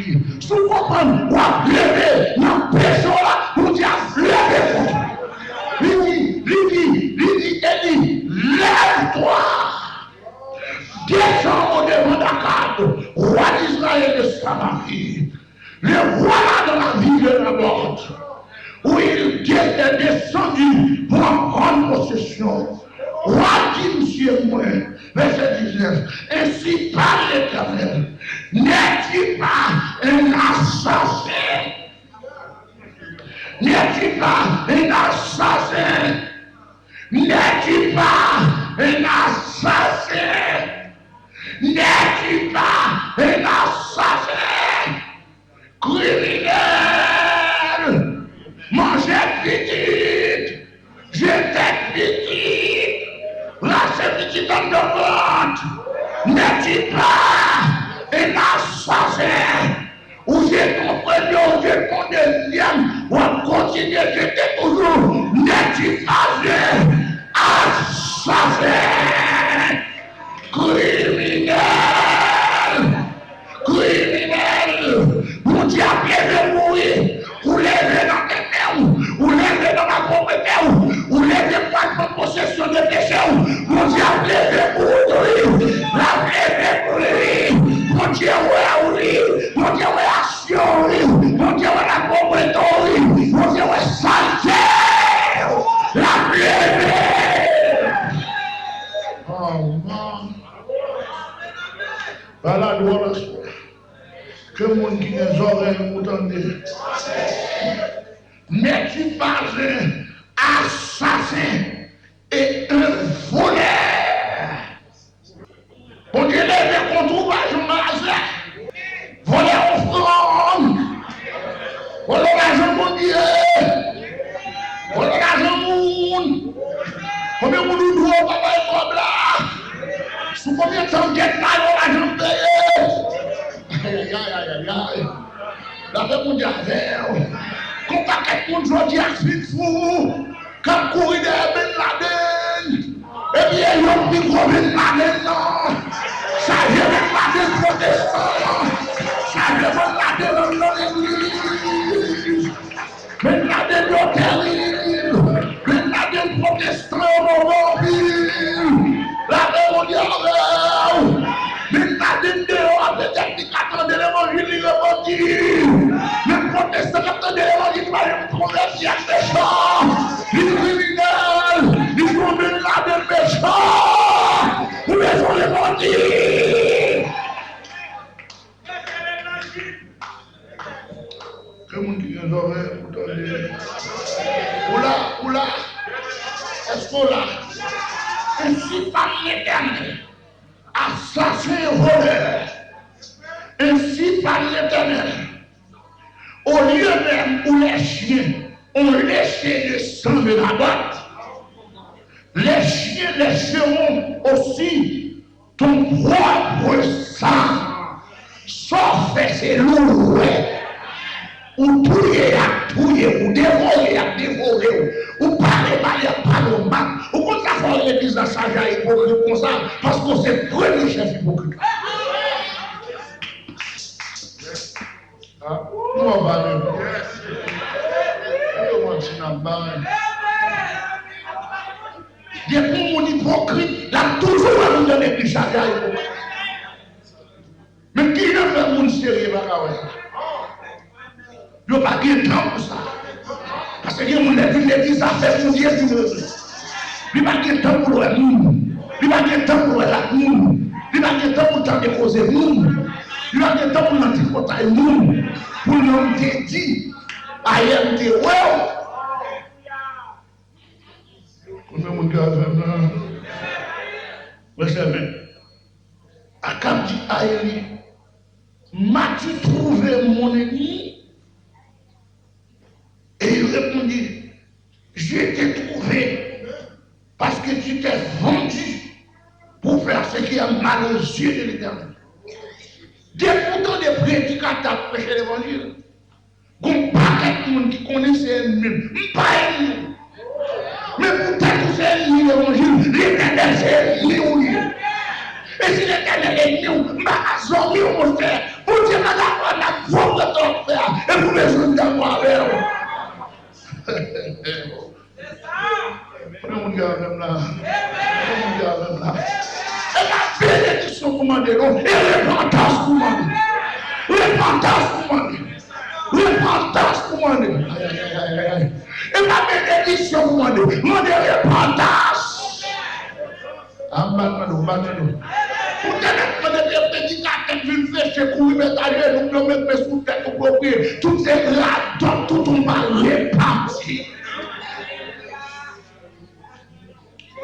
Si w konprann w ap leve nan peche w la, Bondye ap leve kont ou. Li di, li di, li di Eli, lève-toi, descends au-devant d'Akab, roi d'Israël et de Samarie. Le voilà dans la ville de Naboth, où il est descendu pour en prendre possession. Wa di m, Sye mwen, vèsè diznèf, ainsi parle l'Éternel, n'es-tu pas un assassin? N'es-tu pas un assassin? N'es-tu pas un assassin? N'es-tu pas un assassin? Kriminèl! Manje pitit! Jete pitit! Rache pitit anndan vant! N'es-tu pas un assassin? Ou jete yon premye, ou jete yon dezyèm, w ap kontinye jete toujou. N'es-tu pas un assassin? Kriminèl! Kriminèl! Bondye ap leve pou ou, wi. Ou leve nan tenten w, ou leve nan malpwoprete w, ou leve pou al pran posesyon de peche w. Bondye ap leve pou ou tou, wi. L ap leve pou li, wi. Bondye wè ou, wi. Bondye wè aksyon w, wi. Bondye wè malpwoprete w, wi. Bondye wè salte w. L ap leve. Amen. Ba la glwa aswè. Ke moun ki gen zòrèy pou tande. N'es-tu pas un assassin et un voleur? Bondye leve kont ou pa janm raze. Vòlè ofri pa bay kòb la. Sou konbyen tan gèt la yo pa janm peye? Ayayayayay. Lave moun di avè w. Gon pakèt moun jodi a fin fou k ap kouri dèyè Bin Laden. Epi e yo k pi gwo Bin Laden nan. Chaje Bin Laden pwotestan. Chaje Bin Laden nan legliz. Bin Laden yo terib. Bin Laden pwotestan yo move anpil. Lave moun yo avè w. Bin Laden deyò a petèt li ka tande levanjil li repanti. Men pwotestan k ap tande levanjil pa janm konvèti ak mechan. Li kriminèl. Li gon Bin Laden mechan. Ou bezwen repanti. Ke moun ki gen zòrèy pou tande. Ou la, ou la. Èske w la? Ainsi parle l'Éternel. Assassin et voleur. Ainsi parle l'Éternel. Au lieu même où les chiens ont léché le sang de Naboth, les chiens lécheront aussi ton propre sang. Sa w fè se lou w wè. Ou touye, y ap touye w. Ou devore, y ap devore w. Ou pale mal, y ap pale w mal. Ou konn sa fè w legliz la chaje a ipokrit konsa? Paske w se premye chèf ipokrit la. Ah, nou an pale. Yo manti n ap bay. Depi yon moun ipokrit, l ap toujou wè moun nan legliz chaje a ipokrit. Men ki jan fè moun serye pa ka wè sa? Yo pa gen tan pou sa. Paske gen moun lè vin legliz, afè Bondye vin regle. Li pa gen tan pou l wè moun. Li pa gen tan pou l wè lòt moun. Li pa gen tan pou l tande koze moun. Li pa gen tan pou l nan tripotay moun. Pou l menm te di, ayè m te wè w. Konbyen moun ki avè m la? Mwen sèmen. Akab di a Eli, m'as-tu trouvé mon ennemi? Et il répondit, je t'ai trouvé parce que tu t'es vendu pour faire ce qui est mal aux yeux de l'Éternel. Depi w tande predikatè ap preche levanjil, gon pakèt moun ki konnen se ènmi m. M pa ènmi w. Men poutèt ou se ènmi levanjil, Letènèl se ènmi w li ye. E si Letènèl ènmi w, m pa ka zanmi w, monchè. Bondye pa dakò avèk fo pwofèt w ap fè a, epi w bezwen m dakò avè w. Konbyen moun ki avè m la? Konbyen moun ki avè m la? E pa benediksyon pou mande non, e repantans pou mande. Repantans pou mande. Repantans pou mande. Ayayayayay. E pa benediksyon pou mande. Mande repantans. A, m pa tande w, m pa tande w. Ou te mèt mande predikatè k vin preche, kouri met ajenou, yo met men sou tèt ou pou yo priye. Tout se radòt, tout ou pa repati.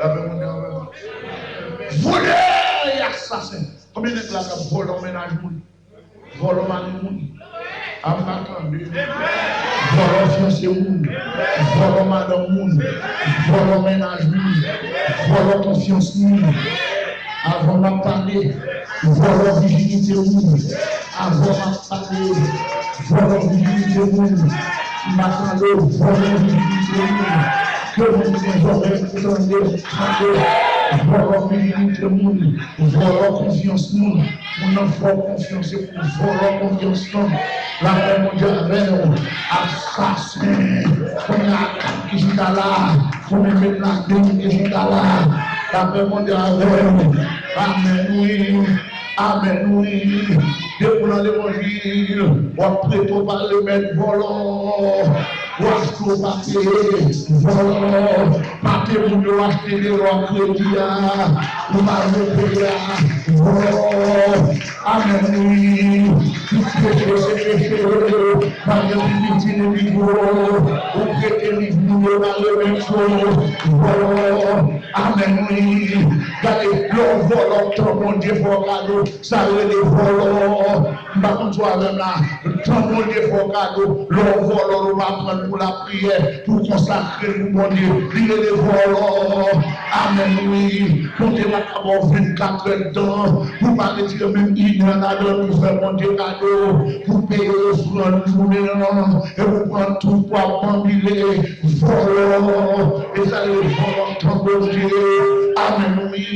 Lave moun yo avè m. Volè e asasen. Konbyen nèg la k ap vòlò mennaj moun? Vòlò mari moun. A, m pa tande. Vòlò fiyanse moun. Vòlò madanm moun. Vòlò mennaj moun. Vòlò konfyans moun. Avan m ap pale, vòlò vijinite moun. Avan m ap pale, vòlò vijinite moun. M pa tande, vòlò vijinite moun. Ke moun gen zòrèy pou tande, tande. Vòlò vijinite moun. Vòlò konfyans moun. Moun nan fè w konfyans, se pou vòlò konfyans lan. Lapè Bondye avè w. Asasen. Kounye a Akab ki chita la. Kounye a Bin Laden ki chita la. Lapè Bondye avè w. Amèn wi. Amèn wi. Depi w nan levanjil, w ap prete w pa remèt vòlò. Ou achte w pa peye, vòlò. Pate moun yo achte deyò a kredi a. Ou pa vle peye a, vòlò. Amèn wi. Tout peche se peche. Pa gen pi piti ni pi gwo. Ou prete liv moun yo pa remèt yo, vòlò. Amèn wi. Gade, lè w vòlò, tan Bondye fè w kado. Sa yo rele vòlò. M pa konn si w avè m la. Tan Bondye fè w kado, lè w vòlò, w pa pran l pou lapriyè, pou w konsakre l pou Bondye. Li rele vòlò. Amèn, wi. Bondye pa ka ba w vennkatrè tan, pou w pa retire menm inè ladan l pou fè Bondye kado, pou peye ofrann jounen an, epi w pran tout pou w ap banbile. Vòlò. E sa yo vòlò tan Bondye. Amèn, wi.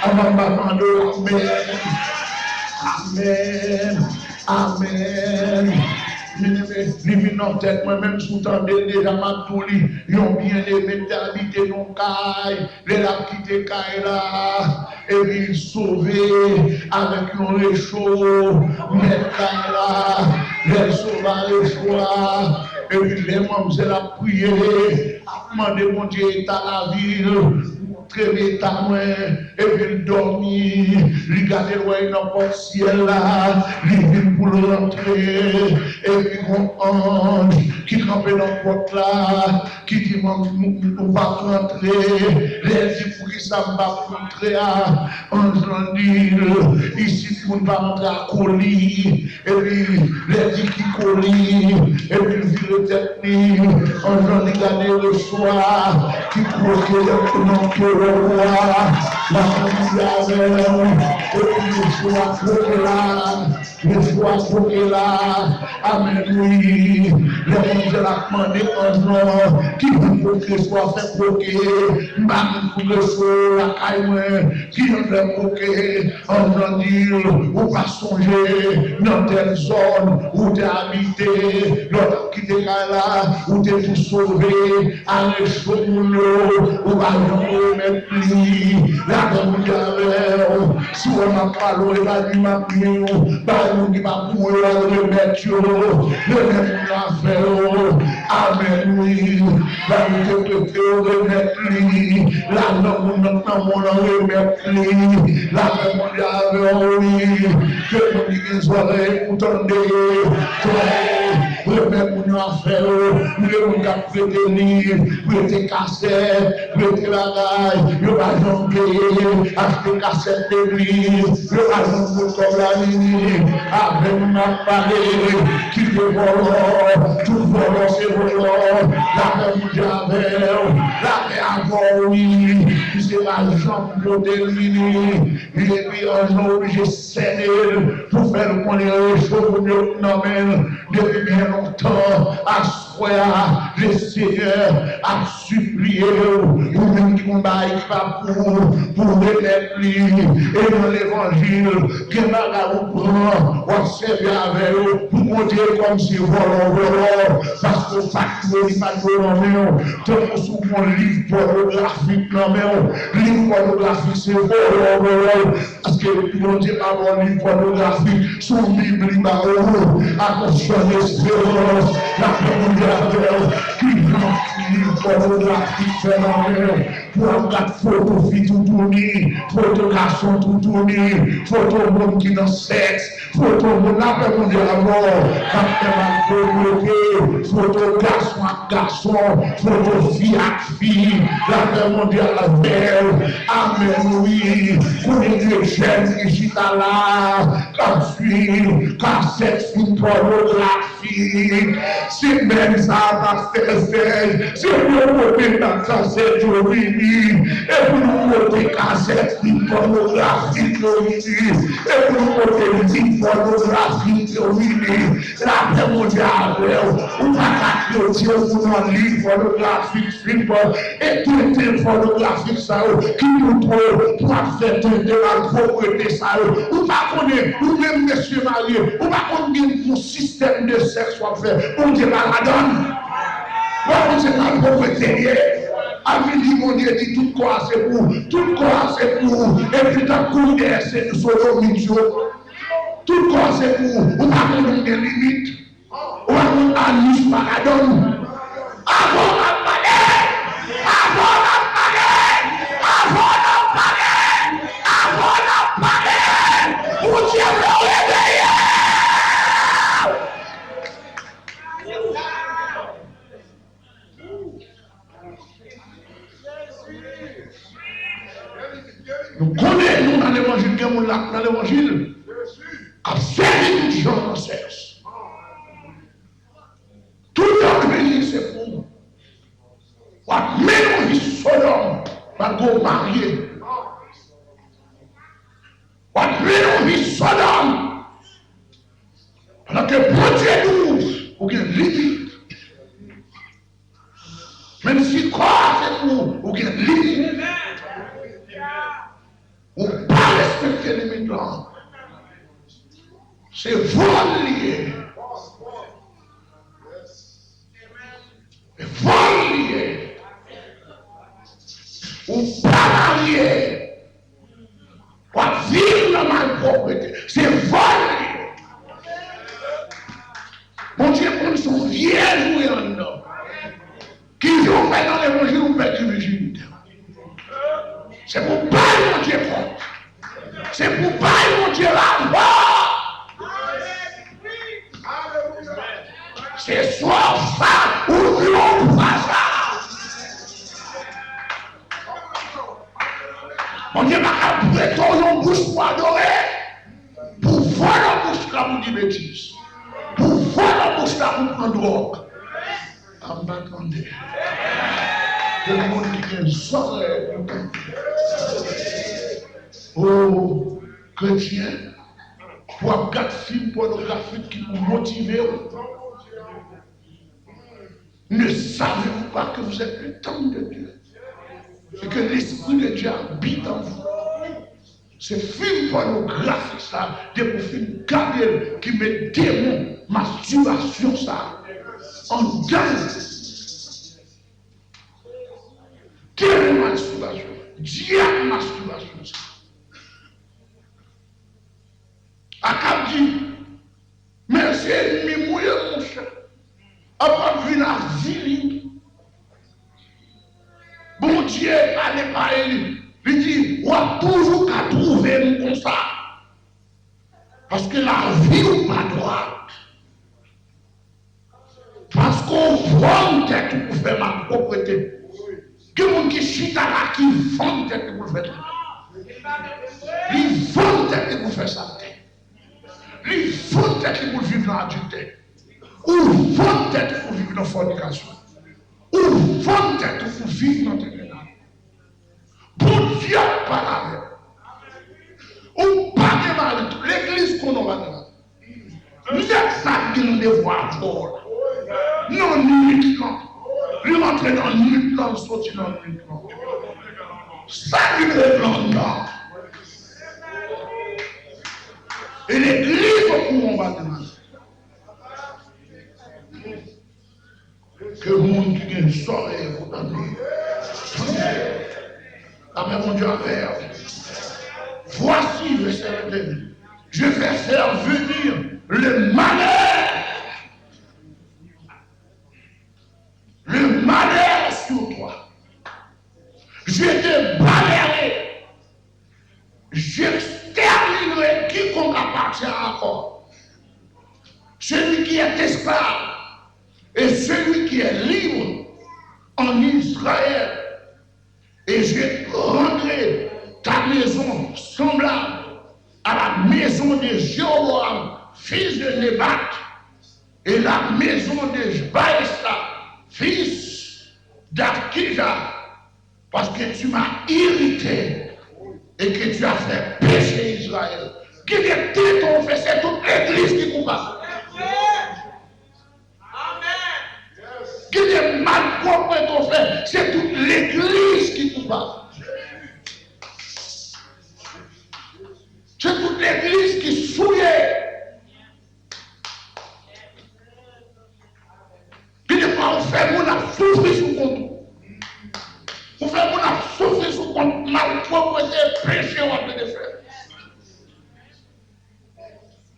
Anvan m pa tande w, amèn. Amèn. Amèn. Byeneme, li vin nan tèt mwen, menm si w tande l deja, m ap di w li. Yon byeneme te abite nan kay. Lè l ap kite kay la, epi l sove avèk yon recho. Mèt kay la, lè l sove a recho a, epi lè manmzèl ap priye, ap mande Bondye eta lavi l, montre m eta mwen, epi l dòmi, li gade l wè nan pòt syèl la, li vin pou l rantre, epi gon anj ki kanpe nan pòt la, ki di, "Mwen, m, m, m p ap rantre." Lè l di, "Poukisa m p ap rantre a?" Anj lan di l, "Isit, moun pa rantre a koli." Epi, lè l di ki koli, epi l vire tèt li, anj lan di, "Gade recho a ki kwoke nan pye w a, la fè m di avè w, epi recho a kwoke la." Recho a kwoke la. Amèn, wi. Lè manmzèl ap mande anj lan, "Ki moun pou recho a fè kwoke? M pa konn pou recho lakay mwen. Ki jan fè kwoke?" Anj lan di l, "Ou pa sonje nan tèl zòn ou te abite, lè w t ap kite kay la, ou te tou sove a recho moun yo, ou pa janm remèt li." Lapè Bondye avè w. Si w wè m ap pale w, e pa nwi m ap nwi w. Bagay moun ki pa pou mwen yo al remèt yo. Remèt moun yo afè yo. Amèn, wi. Bagay moun te prete yo, remèt li. Lajan moun nan nan men w lan, remèt li. Lapè Bondye avè w, wi. Ke moun ki gen zòrèy pou tande, tande. Remèt moun yo afè yo. Mwen gen moun k ap prete liv, prete kasèt, prete bagay, yo pa janm peye, achte kasèt legliz, yo pa janm pot kòb la vini. Avè m ap pale, kite vòlò, tout vòlò se vòlò. Lapè Bondye avè w, lapè avè w, wi. Misye pa janm pote l vini. Epi anj lan oblije sène l pou fè l konnen recho moun yo nan men l depi byen lontan. Aswè a, Lesenyè ap sipliye w, ou menm ki gon bagay ki pa pou ou, pou w remèt li. E nan levanjil, gen bagay ou pran, w ap sèvi avè yo pou Bondye kòmsi vòlò, vòlò, paske w pa t dwe li pa t dwe nan men w. Tankou si w gon liv pònografik nan men w, liv pònografik se vòlò, vòlò. Paske Bondye pa ba w liv pònografik, se yon Bib li ba ou, attention, espérance, lapè Bondye avè w, ki jan liv pònografik fè nan men w, pou ap gad foto fi toutouni, foto gason toutouni, foto moun ki nan sèks, foto moun, lapè Bondye avè w, k ap fè mal pwoveke, foto gason ak gason, foto fi ak fi, lapè Bondye avè w. Amèn, wi. Konnen gen jèn ki chita la, k ap swiv kasèt fim pònografik. Semèn sa a, pastè Sèj, se pou nou pote kasèt yo vini. E pou nou pote kasèt fim pònografik yo vini. E pou nou pote liv pònografik yo vini. Lapè Bondye avè w. Ou pa ka kretyen pou nan liv pònografik, fim pò-, e tenten pònografik sa yo ki montre w pou ap fè tenten malpwòpte sa yo. Ou pa konnen, ou menm mesye marye, ou pa konn gen yon sistèm de sèks w ap fè. Bondye pa ladan l. Ou pa konn se malpwòpte l ye. Al vin di Bondye, di tout kò a se pou ou. Tout kò a se pou ou. Epi tankou dèyè se sodomit yo. Tout kò se pou ou. Ou pa konn ou gen limit. Ou pa konn anis pa ladan l. Avan w ap pale! Avan w ap pale! Avan w ap pale! Avan w ap pale! Bondye vle w reveye! Nou konnen nou nan levanjil, gen moun la nan levanjil ap sèvi tout jan nan sèks. Sodòm, malgre w marye. W ap mennen yon vi Sodòm. Pandan ke Bondye di w, ou gen limit. Menm si kò a se pou ou, ou gen limit. Ou pa respekte limit lan. Se vòl li ye. Se vòl li ye. Ou pa marye. W ap viv nan malpwòpte. Se vòl li ye. Bondye konn se yon vyèj ou ye anndan. Ki jan w fè nan levanjil ou pèdi vijinite w? Se pou bay Bondye kont. Se pou bay Bondye lapò. Se swa w sa ou non ou pa sa. Bondye pa ka prete w yon bouch pou adore, pou vòlò bouch la pou di betiz, pou vòlò bouch la pou pran dwòg. A m pa tande. Gen moun ki gen zòrèy pou tande. O, kretyen, pou ap gad fim pònografik ki pou motive w. Ne savez-vous pas que vous êtes le temple de Dieu et que l'Esprit de Dieu habite en vous? Se fim pònografik sa, depi w fin gade l, ki met demon mastibasyon sa anndan w. Demon mastibasyon, dyab mastibasyon sa. Akab di, men se ènmi m ou ye, monchè. Akab vin avili. Bondye pale pa li. Li di, w ap toujou ka twouve m konsa. Paske lavi w pa dwat. Paske w vann tèt ou pou fè malpwòpte. Gen moun ki chita la ki vann tèt li pou l fè traka. Li vann tèt li pou l fè salte. Li vann tèt li pou l viv nan adiltè. Ou vann tèt ou pou viv nan fònikasyon. Ou vann tèt ou pou viv nan tribinal. Bondye ap pale avè w. Ou pa gen mari tou. Legliz konnen w pa gen mari. Nèg sa ki gen randevou avè w la. Nan nwit lan. Li rantre nan nwit lan, li soti nan nwit lan. Sa ki gen plan nan. E legliz okouran w pa gen mari. Ke moun ki gen zòrèy pou tande, tande. Lapè Bondye avè w. Voici, verset vingt et un, je vais faire venir le malheur, le malheur sur toi. Je te balayerai. J'exterminerai quiconque appartient encore, celui qui est esclave et celui qui est libre en Israël, et je rendrai ta maison semblable à la maison de Jéroboam, fils de Nebat, et la maison de Baesa, fils d'Akija, parce que tu m'as irrité et que tu as fait pécher Israël. Kite tenten w fè, se tout legliz ki koupab. Kite malpwòpte w fè, se tout legliz ki koupab. Se tout legliz ki souye. Gen de fwa ou fè moun ap soufri sou kont ou. Ou fè moun ap soufri sou kont malpwòpte, peche w ap plede fè.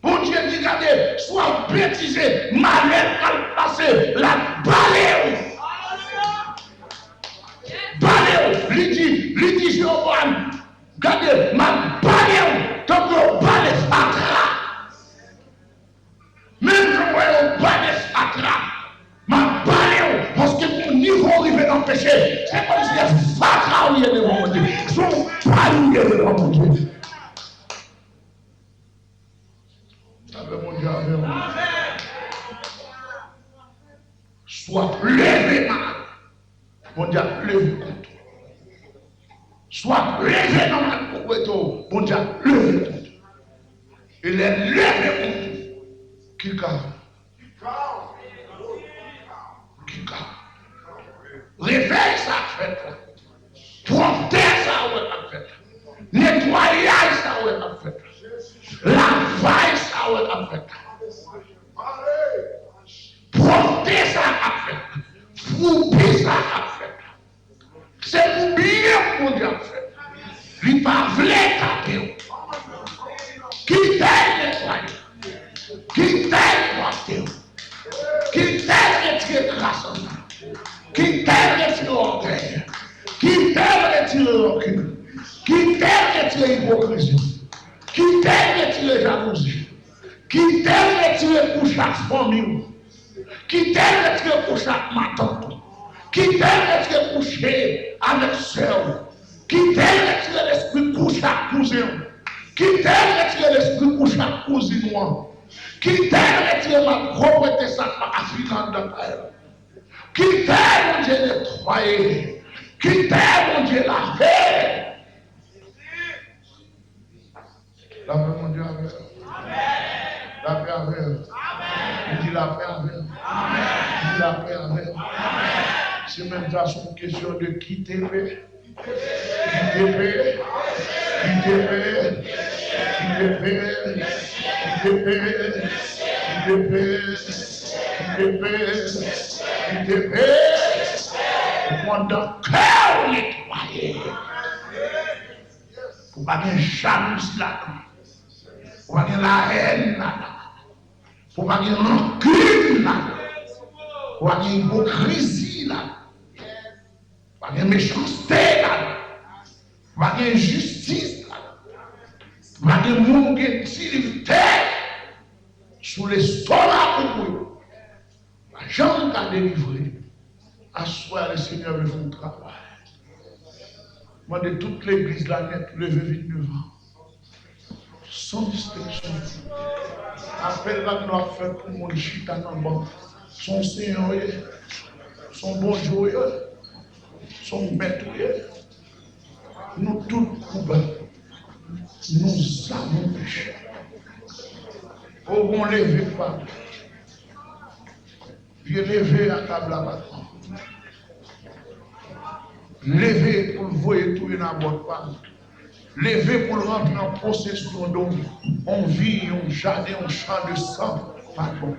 Bondye di, gade, si w ap betize, malè k al pase, l ap bale w. Bale w. Li di, li di Jewoboam, gade, m ap bale w tankou yo bale fatra. Menm jan w wè yo bale fatra, m ap bale w, paske gon nivo w rive nan peche, se kòmsi se fatra w ye devan Bondye, se yon bal ou ye devan Bondye. Lapè Bondye avè w. Si w ap leve mal, Bondye ap leve kont ou. Jan mal poko ete w, Bondye ap leve kont ou. E lè l leve kont ou, ki ka? Ki ka? Revèy sa k fèt la. Pwòpte sa w wè k ap fèt la. Netwayaj sa w wè k ap fèt la. Lavay sa w wè k ap fèt la. Pwòpte sa k ap fèt la. Foubi sa k ap fèt la. Se pou byen Bondye ap fè. Li pa vle tape w. Kite l netwaye w. Kite l pwòpte w. Kite l retire kras anndan w. Kite l retire ògèy. Kite l retire rankin. Kite l retire ipokrizi. Kite l retire jalouzi. Kite l retire kouche ak fanmi w. Kite l retire kouche ak matant ou. Kite l retire kouche avèk sè w. Kite l retire lespri kouche ak kouzen w. Kite l retire lespri kouche ak kouzin ou an. Kite l retire malpwòpte sa k pa ka fini anndan kay la. Kite Bondye netwaye. Kite Bondye lave. Lapè Bondye avè w. Lapè avè w. Li di lapè avè w. Li di lapè avè w. Semèn sa se yon kesyon de kite pè. Kite pè. Kite pè. Kite pè. Kite pè. Kite pè. Kite pè. Kite pè. Pou anndan kè w netwaye. Pou pa gen jalouzi ladan. Pou pa gen lahèn ladan. Pou pa gen rankin ladan. Pou pa gen ipokrizi ladan. Pou pa gen mechanste ladan. Pou pa gen enjistis ladan. Pou pa gen moun ki gen dignite sou lestomak ou pou yo. Pa janm ka delivre. Aswè a, Lesenyè vle fè yon travay. Mande tout legliz la nèt leve vin devan. San distenksyon. Apèl la nou ap fè pou moun chita nan ban. Se yon Senyè w ye. Se yon Bondye w ye. Se yon Mèt ou ye. Nou tout koupab. Nou avons péché. O bon, leve pa. Vye leve a tab la patwon. Leve pou l voye touye Nabòt pa. Leve pou l rantre an posesyon de yon vi, yon jaden, yon chan de san patwon.